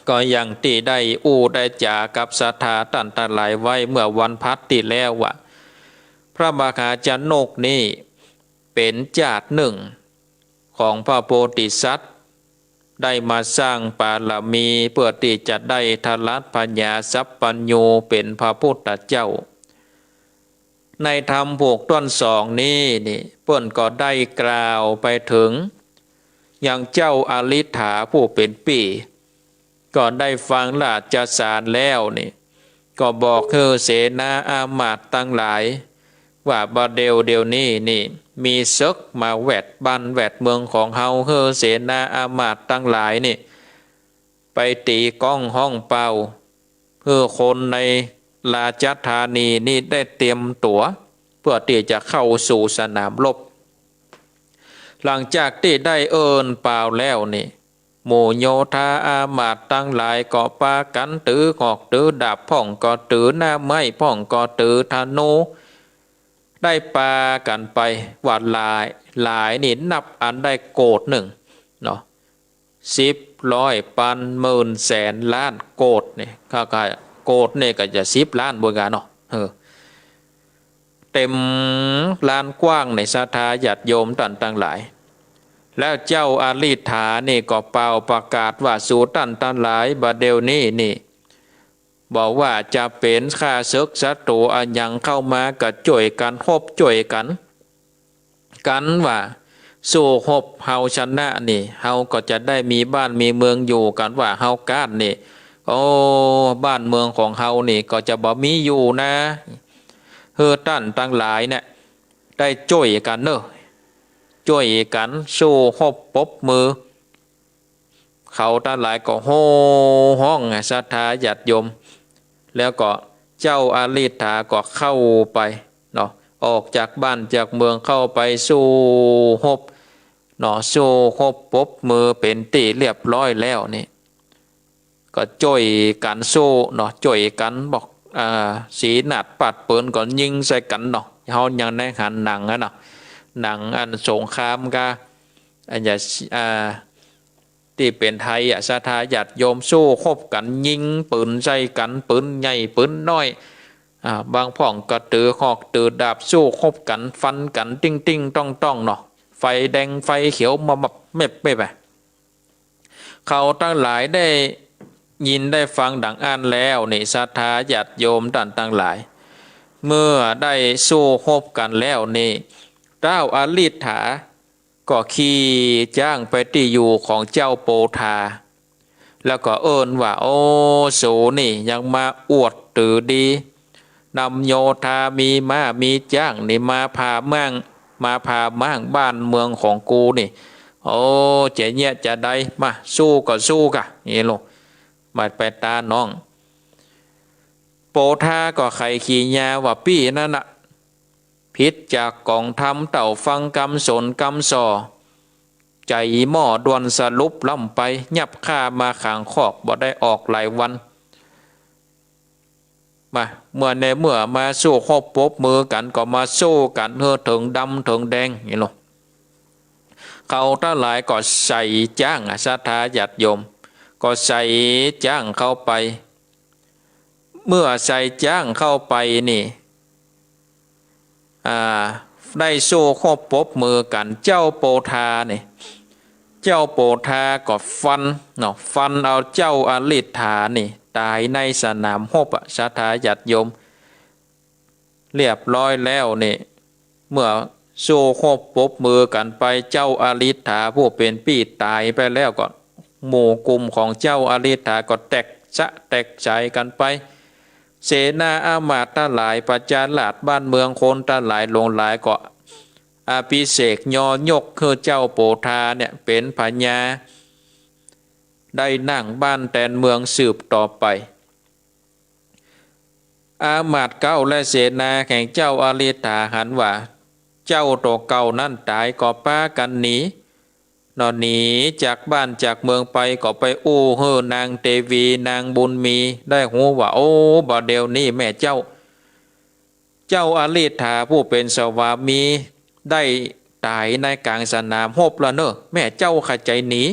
ก็อย่างตี้ได้อู้ได้จ๋ากับศรัทธาต้านตังหลายไว้เมื่อวันพฤหัสตี้แล้วว่า พระมหาชนกนี้เป๋นจาตินึ่งของพระโพธิสัตว์ ได้มาสร้างบารมีเปื้อตี้จะได้ทรัตพญาสัพพัญญูเป๋นพระพุทธเจ้า ในธรรมผูกต้วนสองนี้นี่ เปิ้นก็ได้กล่าวไปเถิง ยังเจ้าอริฏฐาผู้เป๋นปี้ ก็ได้ฟังราชสารแล้วนี่ ก็บอกหื้อเสนาอามาตย์ตังหลาย ว่าบ่าเดี่ยวเดี่ยวนี้นี่ มีศึกมาแวดบ้านแวดเมืองของเฮา หื้อเสนาอามาตย์ตังหลายนี่ ไปตี๋ก้องฮ้องเป่า หื้อคนในราชธานีนี้ได้เตรียมตั๋ว เปื้อตี้จะเข้าสู่สนามรบ หลังจากตี้ได้เอิ้นป่าวแล้วนี่ หมู่โยธาอามาตย์ตังหลายก็ปากั๋นตือหอกตือดาบ พ่องก็ตือหน้าไม้ พ่องก็ตือธนู ได้ปากั๋นไปว่าหลาย หลายนี่นับอันได้โกดนึ่งเนาะ สิบ ร้อย ปัน หมื่น แสน ล้าน โกดนี่ เขาก็ โกดนี่ก็จะสิบล้านบ่กาเนาะ เออ เต็มลานกว้างในศรัทธาญาติโยมต้านตังหลาย แล้วเจ้าอริฏฐานี่ก็เป่าประกาศว่า สูต้านตังหลาย บ่าเดี่ยวนี้นี่ บ่ว่าจะเป๋นข้าศึกศัตรูอะหยังเข้ามาก็จ้วยกั๋นฮบจ้วยกั๋น กั๋นว่า สู้ฮบเฮาชนะนี่ เฮาก็จะได้มีบ้านมีเมืองอยู่ กั๋นว่าเฮาก๊านนี่ โอ้ บ้านเมืองของเฮานี่ก็จะบ่มีอยู่นะ หื้อต้านตังหลายเนี่ย ได้จ้วยกั๋นเน่อ จ้วยกั๋นสู้ฮบปบมือ เขาตังหลายก็โห่ฮ้องศรัทธาญาติโยม แล้วก็เจ้าอริฏฐาก็เข้าไปเนาะ ออกจากบ้านจากเมืองเข้าไปสู้ฮบเนาะ สู้ฮบปบมือเป๋นตี้เรียบร้อยแล้วนี่ ก็จ้วยกั๋นสู้เนาะ จ้วยกั๋นบอก อ่า สีหนาดปาดเปิ๋นก็ยิงใส่กั๋นเนาะ เฮายังได้หันหนังอะเนาะ หนังอันสงครามกา อันอย่า อ่า ตี้เป๋นไทยอะ ศรัทธาญาติโยมสู้ฮบกั๋น ยิงปืนใส่กั๋น ปืนใหญ่ปืนน้อย อ่า บางพ่องก็ตือฮอกตือดาบสู้ฮบกั๋น ฟันกั๋นติ๊งติ๊งต้องต้องเนาะ ไฟแดงไฟเขียวมาแบบเม็บเม็บอะ เขาตังหลายได้ยินได้ฟังดังอั้นแล้วนี่ ศรัทธาญาติโยมต้านตังหลาย เมื่อได้สู้ฮบกั๋นแล้วนี่ เจ้าอริฏฐา ก็ขี่จ๊างไปตี้อยู่ของเจ้าโปธา แล้วก็เอิ้นว่า โอ้ สูนี่ยังมาอวดตือดี นำโยธามีม้ามีจ๊างนี่มาผ่าม้าง มาผ่าม้างบ้านเมืองของกูนี่ โอ้ จะเยียะจะใด มา สู้ก็สู้กะ นี่ลูก มาไปตาน้อง โปธาก็ไขขี่ญาว่า ปี้นั่นน่ะ ผิดจากก๋องธรรมเต้าฟังกำสนกำส่อ ใจ๋หม้อด่วนสรุปล้ำไป ยับข้ามาขังคอกบ่ได้ออกหลายวัน มา เมื่อในเมื่อมาสู้ฮบปบมือกั๋นก็มาสู้กั๋นหื้อเถิงดำเถิงแดงนี่ลูก เขาตังหลายก็ใส่จ๊างอะ ศรัทธาญาติโยม ก็ใส่จ๊างเข้าไป เมื่อใส่จ๊างเข้าไปนี่ อ่า ได้สู้ฮบปบมือกั๋น เจ้าโปธานี่ เจ้าโปธาก็ฟันเนาะ ฟันเอาเจ้าอริฏฐานี่ต๋ายในสนามฮบอะ ศรัทธาญาติโยม เรียบร้อยแล้วนี่ เมื่อสู้ฮบปบมือกั๋นไป เจ้าอริฏฐาผู้เป๋นปี้ต๋ายไปแล้วก็ หมู่กุมของเจ้าอริฏฐาก็แตกสะแตกสายกั๋นไป เสนาอามาตย์ตังหลาย ประชาราษฎร์บ้านเมืองคนตังหลายหลวงหลายก็อภิเษกยอยกหื้อเจ้าโปธาเนี่ยเป๋นพญา ได้นั่งบ้านแตนเมืองสืบต่อไป อามาตย์เก๊าและเสนาแห่งเจ้าอริฏฐาหันว่า เจ้าตั๋วเก่านั้นต๋ายก็ปากั๋นหนี เนาะ หนีจากบ้านจากเมืองไป ก็ไปอู้หื้อนางเตวีนางบุญมีได้ฮู้ว่า โอ้ บ่าเดี่ยวนี้แม่เจ้า เจ้าอริฏฐาผู้เป๋นสวามีได้ต๋ายในก๋างสนามฮบแล้วเน่อ แม่เจ้าใค่ใจ๋หนี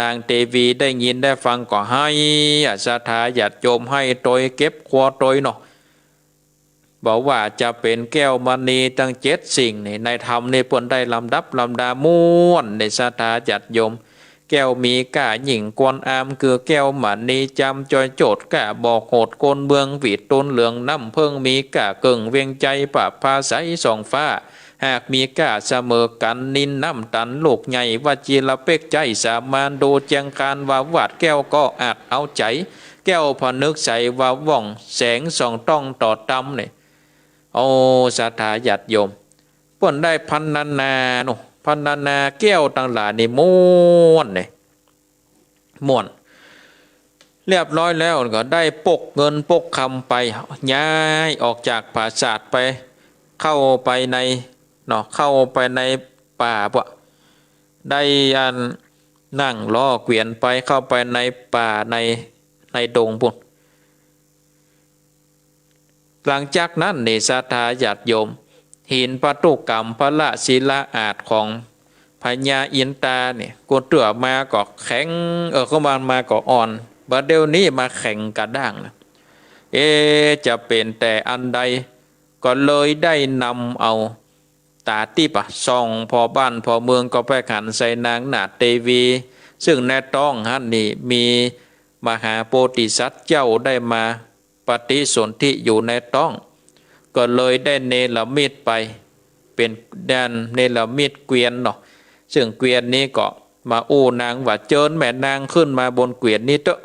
นางเตวีได้ยินได้ฟังก็ไห้อะ ศรัทธาญาติโยม ไห้ตวยเก็บครัวตวยเนาะ บ่ว่าจะเป๋นแก้วมณีตังเจ็ดสิ่งนี่ ในธรรมนี่เปิ้นได้ลำดับลำดาม่วนใน ศรัทธาญาติโยม แก้วมีก้ายิ่งกว่านอาม คือแก้วมณีจามจอยโจทย์ก้าบอกโหดคนเมือง หวีดตูนเหลืองน้ำเพิ่งมีก้าเกิ่งเวียงไจ ประภาใสส่องฟ้า หากมีก้าเสมอกั๋น นิลน้ำตันลูกใหญ่ วจิรเป๊กใจ้สามาน ดูแจ้งคานวาวาด แก้วก็อาจเอาใจ๋ แก้วผนึกใสวาวว่อง แสงส่องต้องต่อตำนี่ โอ้ ศรัทธาญาติโยม เปิ้นได้พรรณนาเนาะ พรรณนาแก้วตังหลายนี่ม่วนนี่ ม่วน เรียบร้อยแล้วก็ได้ปกเงินปกคำไป ย้ายออกจากปราสาทไป เข้าไปใน เนาะ เข้าไปในป่าปะ ได้อันนั่งล้อเกวียนไป เข้าไปในป่าใน ในดงปู้น หลังจากนั้นนี่ ศรัทธาญาติโยม หินพันธุกรรมพระศิลาอาสน์ของพญาอินตาเนี่ย กูเตื้อมาก็แข็ง เออ เข้ามา มาก็อ่อน บ่าเดี่ยวนี้มาแข็งกระด้างนะ เอ๊ะ จะเป๋นแต่อันใด ก็เลยได้นำเอาต๋าติ๊บอะ ส่องผ่อบ้านผ่อเมือง ก็ไปหันใส่นางนาถเตวี ซึ่งในต๊องหั้นนี่มีมหาโพธิสัตว์เจ้าได้มาปฏิสนธิอยู่ในต๊อง ก็เลยได้เนรมิตไป เป๋น เนรมิตเกวียนเนาะ ซึ่งเกวียนนี้ก็มาอู้นางว่า เจิญแม่นางขึ้นมาบนเกวียนนี้เต๊อะ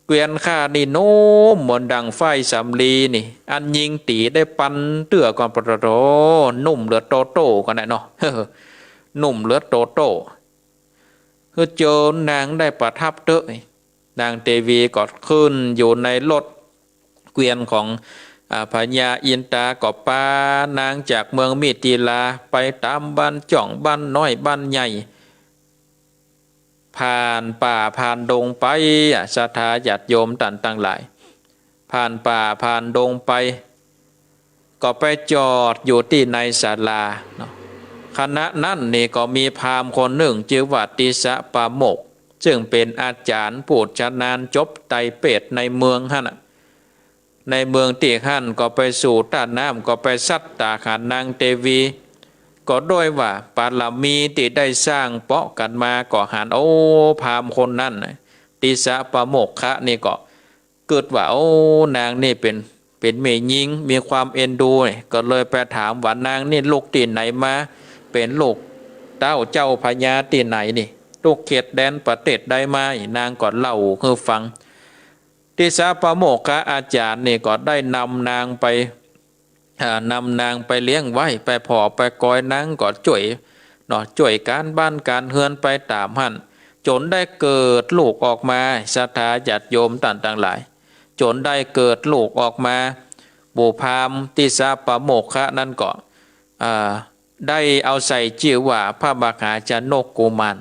เกวียนข้านี่นุ่มเหมือนดั่งฝ้ายสำลีนี่ อันยิงตี๋ได้ปันเตื้อก่อน ปะโถ นุ่มเหลือโตโต้ก่อนนะเนาะ นุ่มเหลือโตโต้ หื้อเจิญนางได้ประทับเต๊อะ นางเตวีก็ขึ้นอยู่ในรถเกวียนของ อ่า พญาอินตา ก็ปานางจากเมืองมิถิลาไปต๋ามบ้านจ้องบ้านน้อยบ้านใหญ่ ผ่านป่าผ่านดงไปอะ ศรัทธาญาติโยมต้านตังหลาย ผ่านป่าผ่านดงไป ก็ไปจอดอยู่ตี้ในศาลาเนาะ ขณะนั้นนี่ก็มีพราหมณ์คนนึ่งจื้อว่าติสสะปาโมกข์ ซึ่งเป๋นอาจ๋ารย์ผู้ชำนาญจบไตรเปตในเมืองหั้นน่ะ ในเมืองตี้หั้นก็ไปสู่ต้าน้ำ ก็ไปสัตย์ต๋าหานางเตวี ก็ด้วยว่าปารมีตี้ได้สร้างเปาะกั๋นมา ก็หัน โอ้ พราหมณ์คนนั้นน่ะ ติสสะปาโมกขะนี่ก็กึ๊ดว่า โอ้ นางนี่เป๋น เป๋นแม่ญิง มีความเอ็นดูนี่ ก็เลยไปถามว่า นางนี่ลูกตี้ไหนมา เป๋นลูกเต้าเจ้าพญาตี้ไหนนี่ ลูกเขตแดนประเทศใดมา นางก็เล่าหื้อฟัง ติสสะปาโมกขะอาจ๋ารย์นี่ก็ได้นำนางไป อ่า นำนางไปเลี้ยงไว้ ไปผ่อไปกอย นางก็จ้วยเนาะ จ้วยก๋านบ้านก๋านเฮือนไปต๋ามหั้น จ๋นได้เกิดลูกออกมา ศรัทธาญาติโยมต้านตังหลาย จ๋นได้เกิดลูกออกมา หมู่พราหมณ์ติสสะปาโมกขะนั้นก็ อ่า ได้เอาใส่จื้อว่าพระมหาชนกกุมาร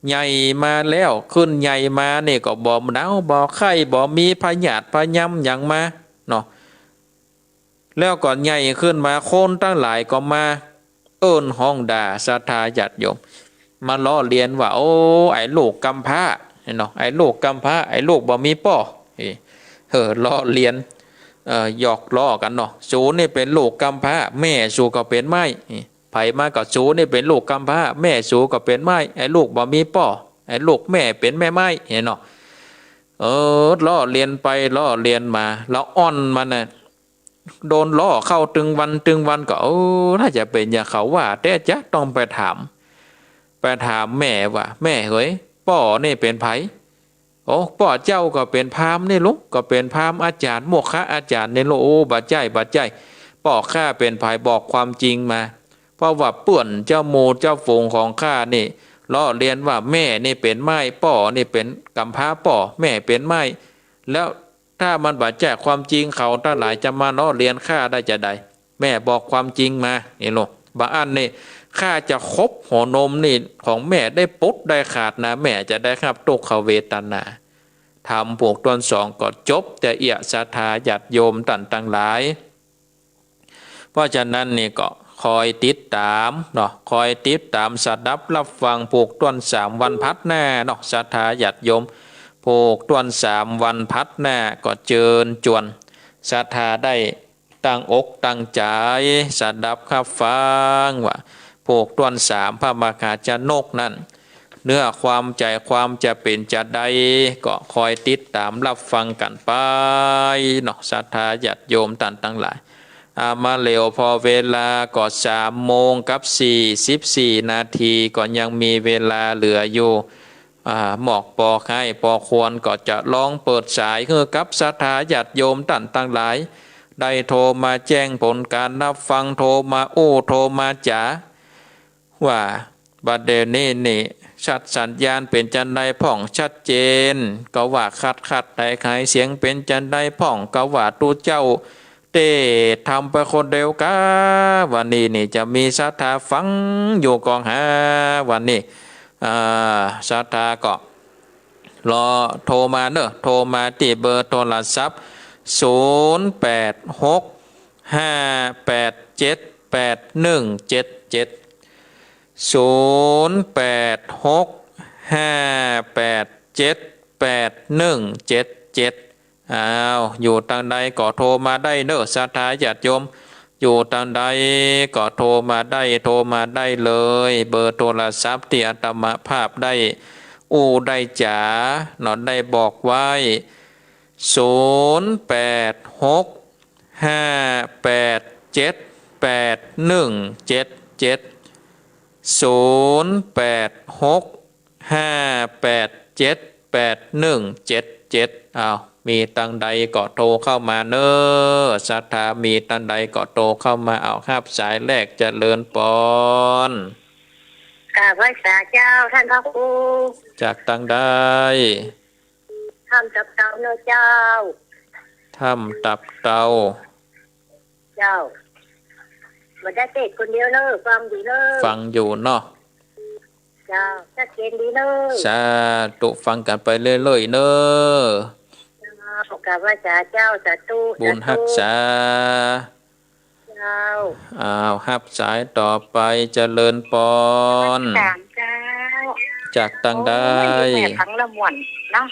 ใหญ่มาแล้ว ขึ้นใหญ่มานี่ก็บ่หนาวบ่ไข้ บ่มีพยาธิพยำหยังมาเนาะ แล้วก็ใหญ่ขึ้นมา คนตังหลายก็มาเอิ้นฮ้องด่าศรัทธาญาติโยม มาล้อเลียนว่า โอ้ ไอ้ลูกกำพร้าเนาะ ไอ้ลูกกำพร้า ไอ้ลูกบ่มีป้อ เอ้ย เออ ล้อเลียน เอ่อ หยอกล้อกั๋นเนาะ สูนี่เป๋นลูกกำพร้า แม่สูก็เป๋นไม้ ไผมาก็ สูนี่เป๋นลูกกำพร้า แม่สูก็เป๋นไม้ ไอ้ลูกบ่มีป้อ ไอ้ลูกแม่เป๋นแม่ไม้ หันเนาะ เออ ล้อเลียนไปล้อเลียนมา ละอ่อนมันน่ะ โดนล้อเข้าตึงวันตึงวันก็ เออ ถ้าจะเป๋นอย่างเขาว่าแต๊จ๊ะ ต้องไปถาม ไปถามแม่ว่า แม่เหย ป้อนี่เป๋นใผ โอ้ ป้อเจ้าก็เป๋นพราหมณ์นี่ลูก ก็เป๋นพราหมณ์อาจ๋ารย์ โมกขะอาจ๋ารย์นี่ลูก โอ้ บ่ใจ้ บ่ใจ้ ป้อข้าเป๋นใผ บอกความจริงมา เพราะว่าเปื้อนเจ้าหมู่เจ้าฝูงของข้านี่ ล้อเลียนว่าแม่นี่เป๋นไม้ ป้อนี่เป๋นกำพร้าป้อ แม่เป๋นไม้ แล้วถ้ามันบ่ใจ้ความจริง เขาตังหลายจะมาล้อเลียนข้าได้จาใด แม่บอกความจริงมา นี่ลูก บ่อั้นนี่ ข้าจะขบหัวนมนี่ของแม่ได้ปุดได้ขาดนะ แม่จะได้ฮับตุ๊กขเวทนา ธรรมผูกต้วนสองก็จบแต่เอี้ย ศรัทธาญาติโยมต้านตังหลาย เพราะฉะนั้นนี่ก็คอยติดต๋ามเนาะ คอยติดต๋ามสดับฮับฟังผูกต้วนสามวันผัดหน้าเนาะ ศรัทธาญาติโยม ผูกต้วนสามวันผัดหน้า ก็เจิญจวนศรัทธาได้ ตั้งอกตั้งใจ๋สดับฮับฟังว่า ผูกต้วนสามพระมหาชนกนั้น เนื้อความใจ๋ความจะเป๋นจาใด ก็คอยติดต๋ามฮับฟังกั๋นไปเนาะ ศรัทธาญาติโยมต้านตังหลาย อ่า มาเหลียวผ่อเวลาก็สามโมงกับสี่สิบสี่นาที ก็ยังมีเวลาเหลืออยู่ อ่า หมอกปอใค่ปอควรก็จะลองเปิดสายหื้อกับศรัทธาญาติโยมต้านตังหลาย ได้โทรมาแจ้งผลก๋านฮับฟัง โทรมาอู้ โทรมาจ๋า ว่าบ่าเดี่ยวนี้นี่ ชัดสัญญาณเป๋นจาใดพ่อง ชัดเจน ก็ว่าคัดคัดไขไข เสียงเป๋นจาใดพ่อง ก็ว่าตุ๊เจ้า เต้ทำไปคนเดียวกา วันนี้นี่จะมีศรัทธาฟังอยู่ก่อหา วันนี้ อ่า ศรัทธาก็รอโทรมาเนาะ โทรมาตี้เบอร์โทรศัพท์ ศูนย์แปดหก ห้าแปดเจ็ด แปดหนึ่งเจ็ดเจ็ด ศูนย์แปดหก ห้าแปดเจ็ด แปดหนึ่งเจ็ดเจ็ด อ้าว อยู่ตางใดก็โทรมาได้เน้อ ศรัทธาญาติโยม อยู่ตางใดก็โทรมาได้ โทรมาได้เลย เบอร์โทรศัพท์ตี้อาตมาภาพได้อู้ได้จ๋าเนาะ ได้บอกไว้ ศูนย์แปดหก ห้าแปดเจ็ด แปดหนึ่งเจ็ดเจ็ด ศูนย์แปดหก ห้าแปดเจ็ด แปดหนึ่งเจ็ดเจ็ด อ้าว มีตางใดก็โทรเข้ามาเน้อ ศรัทธามีตางใดก็โทรเข้ามา อ้าว ฮับสายแรก เจริญปอน กราบไหว้สาเจ้าต้านพระครู จากตางใด ถ้ำตับเตาเน้อเจ้า ถ้ำตับเตา เจ้า บ่ได้เตะคนเดียวเน้อ ฟังอยู่เน้อ ฟังอยู่เนาะ เจ้า ชัดเจนดีเน้อ สาธุ ฟังกั๋นไปเรื่อยๆ เน้อ เจ้า กราบไหว้สาเจ้า สาธุ บุญฮักษา สาธุ เจ้า อ้าว ฮับสายต่อไป เจริญปอน นมัสการเจ้า จากตางใด โอ้ย แม่ฟังละม่วนเนาะ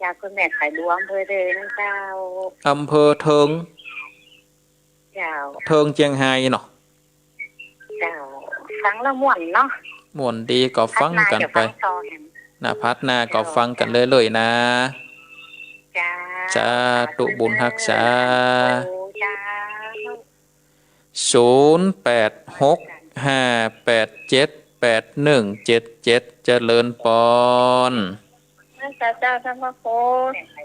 จากคุณแม่ไข่หลวง อำเภอเถิงเจ้า อำเภอเถิง เจ้า เถิงเจียงไฮ้เนาะ เจ้า ฟังละม่วนเนาะ ม่วนดีก็ฟังกั๋นไป พัดหน้าก็ฟังต่อแหม นะ พัดหน้าก็ฟังกั๋นเรื่อยๆ นะ เจ้า สาธุ บุญฮักษา เจ้า ศูนย์แปดหก ห้าแปดเจ็ด แปดหนึ่งเจ็ดเจ็ด เจริญปอน นมัสการเจ้าต้านพระครู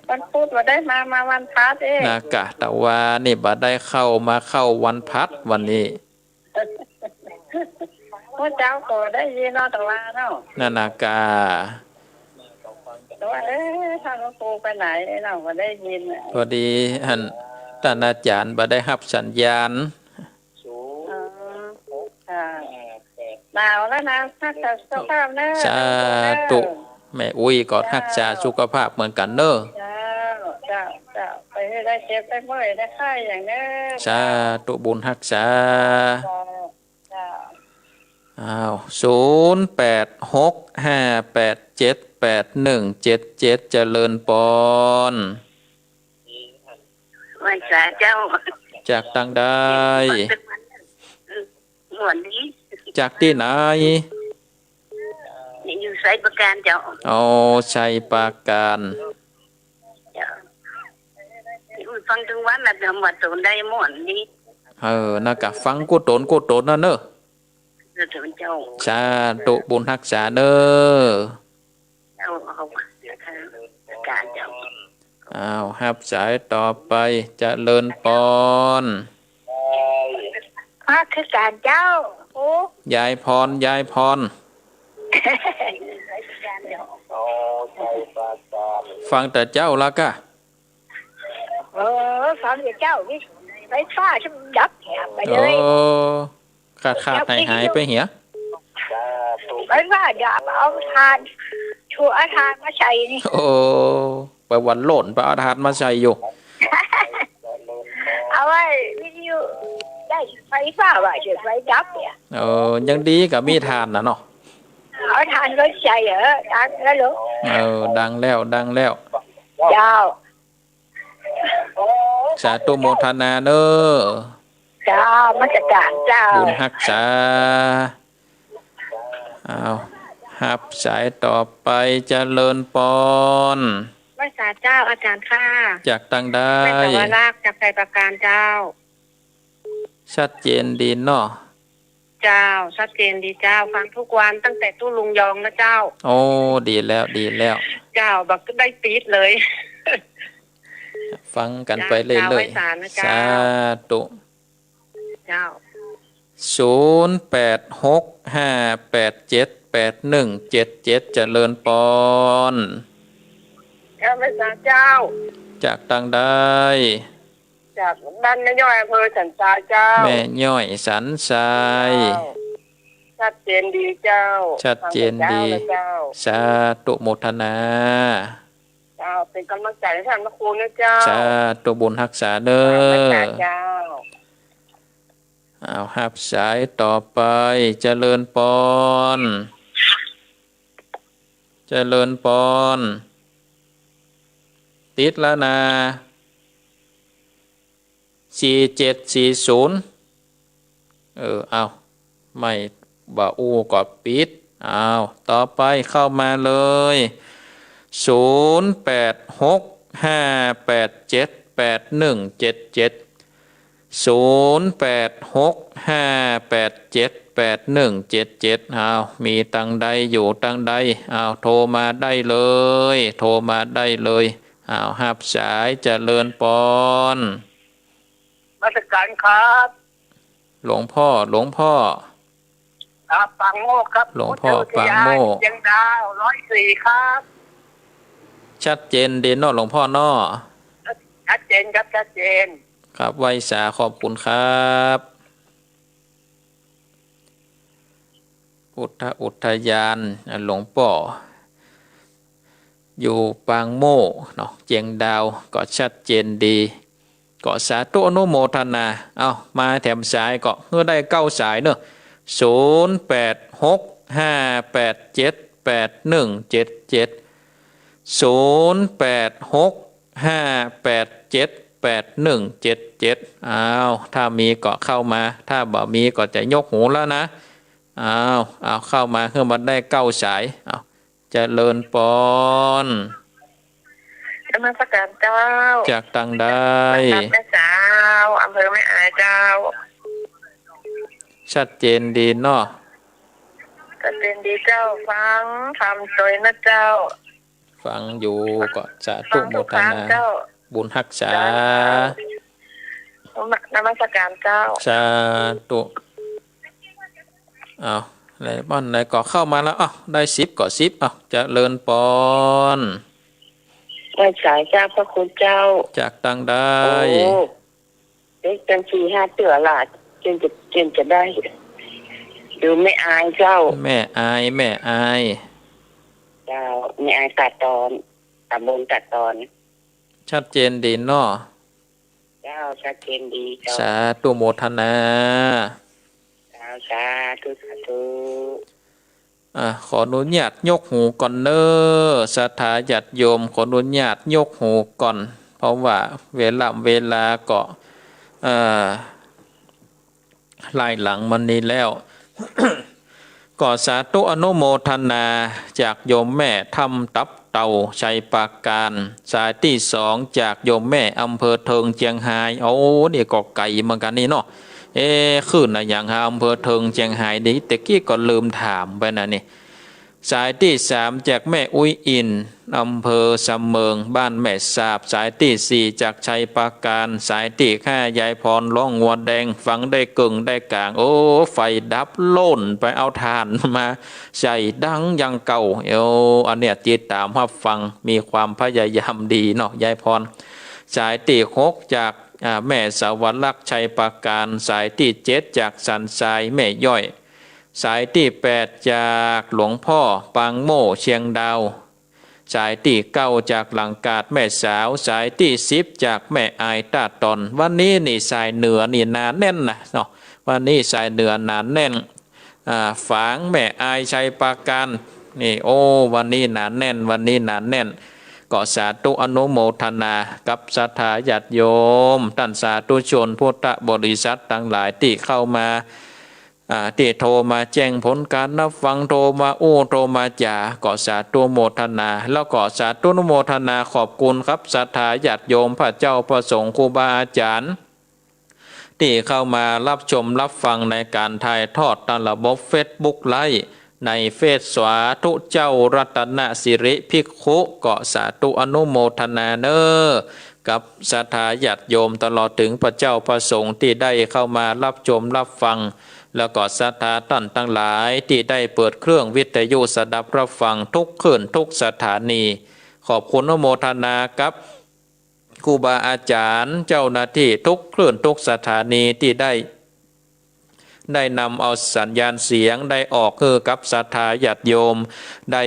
วันพุธบ่ได้มา มาวันพัดเอง นะกะ ตะวานี่บ่ได้เข้ามา เข้าวันพัดวันนี้ เมื่อเจ๊าก็ได้ยินเนาะ ตะวาเนาะ นั่นนะกะ ตะวา เอ๊ะ ต้านพระครูไปไหนเนาะ บ่ได้ยินอะ พอดีอัน ต้านอาจ๋ารย์บ่ได้ฮับสัญญาณ อ๋อ ค่ะ หนาวแล้วนะ ฮักษาสุขภาพเน้อ สาธุ แม่อุ๊ยก็ฮักษาสุขภาพเหมือนกั๋นเน้อ เจ้า เจ้า เจ้า ไปหื้อได้เจ็บได้เมื่อยได้ไข้อย่างเน้อ สาธุ บุญฮักษา เจ้า เจ้า อ้าว ศูนย์แปดหก ห้าแปดเจ็ด แปดหนึ่งเจ็ดเจ็ด เจริญปอน ไหว้สาเจ้า จากตางใด ม่วนดี จากตี้ไหน อยู่ไชยปราการเจ้า อ๋อ ไชยปราการ เจ้า ฟังตึงวันนะ จำว่าตนได้ม่วนดี เออ นะกะ ฟังกู้ตนกู้ตนนะเน้อ เจ้า สาธุ บุญฮักษาเน้อ เจ้า เอา การเจ้า อ้าว ฮับสายต่อไป เจริญปอน ฮักคือกั๋นเจ้า โอ้ ยายพร ยายพร ฟังแต่เจ๊าละกะ เออ ฟังแต่เจ๊า ไฟฟ้าดับเหียไปเลย โอ้ ขาดขาดหายหายไปเหีย ไฟฟ้าดับ เอาถ่าน ชัวเอาถ่านมาใส่นี่ โอ้ ไปวันโล่นไปเอาถ่านมาใส่อยู่ เอาไว้วิทยุได้ไฟฟ้าว่าเสียไฟดับเนี่ย เออ ยังดีกะมีถ่านน่ะเนาะ เอาถ่านมาใส่เหรอ ดังแล้วเหรอ เออ ดังแล้ว ดังแล้ว เจ้า สาธุโมทนาเน้อ เจ้า นมัสการเจ้า บุญฮักษา อ้าว ฮับสายต่อไป เจริญปอน ไหว้สาเจ้า อาจ๋ารย์ค่ะ จากตางใด แม่สวรรค จากไชยปราการเจ้า ชัดเจนดีเนาะ เจ้า ชัดเจนดีเจ้า ฟังทุกวันตั้งแต่ตู้ลุงยองนะเจ้า โอ้ ดีแล้ว ดีแล้ว เจ้า บ่ได้ปิดเลย ฟังกั๋นไปเรื่อยๆ เจ้า ไหว้สานะเจ้า สาธุ เจ้า ศูนย์แปดหก ห้าแปดเจ็ด แปดหนึ่งเจ็ดเจ็ด เจริญปอน เจ้า ไหว้สาเจ้า จากตางใด จากบ้านแม่ย้อย อำเภอสันทรายเจ้า แม่ย้อยสันทราย เจ้า ชัดเจนดีเจ้า ชัดเจนดี ฟังแต่เจ๊านะเจ้า สาธุโมทนา เจ้า เป๋นก๋ำลังใจ๋หื้อต้านพระครูนะเจ้า สาธุบุญฮักษาเน้อ เจ้า อ้าว ฮับสายต่อไป เจริญปอน เจริญปอน ติดแล้วนา สี่เจ็ดสี่ศูนย์ เออ เอา ไม่ บ่อู้ก็ปิด เอา ต่อไปเข้ามาเลย ศูนย์แปดหกห้าแปดเจ็ดแปดหนึ่งเจ็ดเจ็ด ศูนย์แปดหกห้าแปดเจ็ดแปดหนึ่งเจ็ดเจ็ด เอา มีตังใดอยู่ตังใด เอา โทรมาได้เลย โทรมาได้เลย เอา ฮับสาย เจริญปอน นมัสการครับ หลวงพ่อ หลวงพ่อ ครับ ปางโมกข์ครับ หลวงพ่อ พุทธอุทยาน ปางโมกข์ เชียงดาว ร้อยสี่ ครับ ชัดเจนดีเนาะ หลวงพ่อเนาะ ชัดเจนครับ ชัดเจน ครับ ไหว้สา ขอบคุณครับ พุทธอุทยาน หลวงป้อ อยู่ปางโมกข์เนาะ เจียงดาว ก็ชัดเจนดี ก็สาธุอนุโมทนา เอา มาแถมสายก็ หื้อได้เก้าสายเนาะ ศูนย์แปดหกห้าแปดเจ็ดแปดหนึ่งเจ็ดเจ็ด ศูนย์แปดหกห้าแปดเจ็ดแปดหนึ่งเจ็ดเจ็ด เอา ถ้ามีก็เข้ามา ถ้าบ่มีก็จะยกหูแล้วนะ เอา เอา เข้ามา หื้อมันได้เก้าสาย เอา เจริญปอน นมัสการเจ้า จากตังใด จากแม่สาว อำเภอแม่อายเจ้า ชัดเจนดีเนาะ ชัดเจนดีเจ้า ฟังธรรมตวยนะเจ้า ฟังอยู่ก็สาธุโมทนา ฟังทุกครั้งเจ้า บุญฮักษา เจ้า นมัสการเจ้า สาธุ เอา ไหนบ้านไหนก็เข้ามาแล้ว เอา ได้สิบก็สิบ เอา เจริญปอน ไหว้สาเจ้าพระคุณเจ้า จากตังใด โอ้ เด็กจังสี่ห้าเตื้อละ เจนจะ เจนจะได้ อยู่แม่อายเจ้า แม่อาย แม่อาย เจ้า แม่อายตาดตอน ตำบลตาดตอน ชัดเจนดีเนาะ เจ้า ชัดเจนดีเจ้า สาธุโมทนา เจ้า สาธุ สาธุ อ่ะ ขออนุญาตยกหูก่อนเน้อ ศรัทธาญาติโยม ขออนุญาตยกหูก่อน เพราะว่าเวลา เวลาก็ เอ่อ ไล่หลังมานี้แล้ว ก็สาธุอนุโมทนาจากโยมแม่ถ้ำตับเต่า ชัยปราการ สายตี้สองจากโยมแม่อำเภอเทิง เจียงฮาย โอ้ นี่ก็ไก๋เหมือนกั๋นนี่เนาะ เอ๊ะ ขึ้นอะหยังฮะ อำเภอเทิง เจียงฮาย นี่ ตะกี้ก็ลืมถามไปนะนี่ สายตี้สามจากแม่อุ๊ยอิน อำเภอสำเมิง บ้านแม่สาบ สายตี้สี่จากชัยปราการ สายตี้ห้ายายพร ร้องงัวแดง ฟังได้เกิ่งได้ก๋าง โอ้ ไฟดับโล่น ไปเอาถ่านมาใส่ดังอย่างเก่า โอ้ อันเนี้ยติดต๋ามฮับฟัง มีความพยายามดีเนาะ ยายพร สายตี้หกจาก อ่า แม่สวรรค ชัยปราการ สายตี้เจ็ดจากสันทราย แม่ย้อย สายตี้แปดจากหลวงป้อ ปางโมกข์ เชียงดาว สายตี้เก้าจากหลังกาด แม่สาว สายตี้สิบจากแม่อายตาดตอน วันนี้นี่สายเหนือนี่หนาแน่นนะเนาะ วันนี้สายเหนือหนาแน่น อ่า ฝาง แม่อาย ชัยปราการ นี่ โอ้ วันนี้หนาแน่น วันนี้หนาแน่น ก็สาธุอนุโมทนากับศรัทธาญาติโยม ต้านสาธุชนพุทธบริษัทตังหลายตี้เข้ามา อ่า ตี้โทรมาแจ้งผลก๋านฮับฟัง โทรมาอู้ โทรมาจ๋า ก็สาธุโมทนา แล้วก็สาธุอนุโมทนาขอบคุณครับ ศรัทธาญาติโยม พระเจ้า พระสงฆ์ ครูบาอาจ๋ารย์ ตี้เข้ามาฮับชมฮับฟังในก๋านถ่ายทอดตางระบบเฟซบุ๊กไลฟ์ ในเฟซสาธุเจ้ารัตนสิริภิกขุ ก็สาธุอนุโมทนาเน้อ กับศรัทธาญาติโยมตลอดเถิงพระเจ้าพระสงฆ์ตี้ได้เข้ามาฮับชมฮับฟัง แล้วก็ศรัทธาต้านตังหลายตี้ได้เปิดเครื่องวิทยุสดับฮับฟังทุกคลื่นทุกสถานี ขอบคุณอนุโมทนากับ ครูบาอาจ๋ารย์ เจ้าหน้าตี้ทุกคลื่นทุกสถานีตี้ได้ ได้นำเอาสัญญาณเสียงได้ออกหื้อกับศรัทธาญาติโยมได้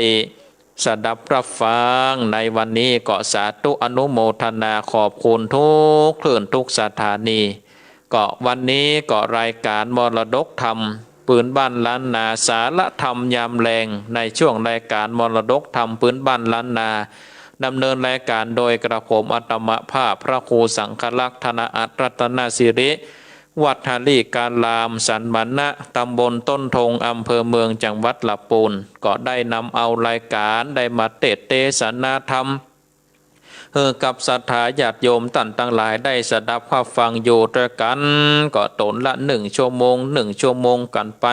สดับฮับฟังในวันนี้ ก็สาธุอนุโมทนาขอบคุณทุกคลื่นทุกสถานี ก็วันนี้ก็รายการมรดกธรรมปื้นบ้านล้านนา สาระธรรมยามแลง ในช่วงรายการมรดกธรรมปื้นบ้านล้านนา ดำเนินรายการโดยกระผมอาตมาภาพพระครูสังฆรักษ์ธนอัตรัตนสิริ วัดหลีการาม สันมณะ ตำบลต้นทง อำเภอเมือง จังหวัดละปูน ก็ได้นำเอารายการได้มาเตสน์เตสนาธรรม หื้อกับศรัทธาญาติโยมต้านตังหลายได้สดับฮับฟังอยู่ตวยกั๋น ก็ต๋นละหนึ่งชั่วโมง หนึ่งชั่วโมงกั๋นไป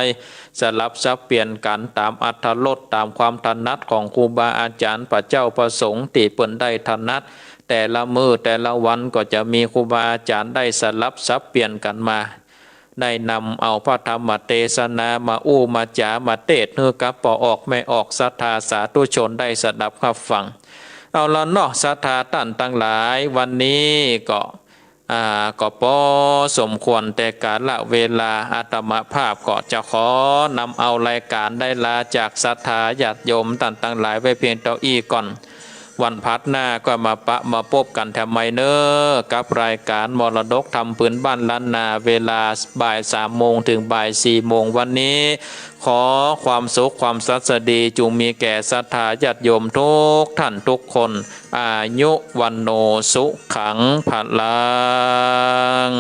สลับสับเปลี่ยนกั๋นต๋ามอรรถรส ต๋ามความถนัดของครูบาอาจ๋ารย์ พระเจ้าพระสงฆ์ตี้เปิ้นได้ถนัด แต่ละมื้อแต่ละวันก็จะมีครูบาอาจ๋ารย์ได้สลับสับเปลี่ยนกั๋นมา ได้นำเอาพระธรรมเตสนามาอู้มาจ๋ามาเตสน์หื้อกับป้อออกแม่ออกศรัทธาสาธุชนได้สดับฮับฟัง เอาละเนาะ ศรัทธาต้านตังหลาย วันนี้ก็ อ่า ก็ปอสมควรแต่กาละเวลา อาตมาภาพก็จะขอนำเอารายการได้ลาจากศรัทธาญาติโยมต้านตังหลายไว้เพียงเต้าอี้ก่อน วันพัดหน้าก็มาปะมาปบกั๋นแถมใหม่เน้อ กับรายการมรดกธรรมปื้นบ้านล้านนา เวลาบ่ายสามโมงเถิงบ่ายสี่โมง วันนี้ ขอความสุขความสัสดีจุ่งมีแก่ศรัทธาญาติโยมทุกต้านทุกคน อายุ วัณโณ สุขัง พลัง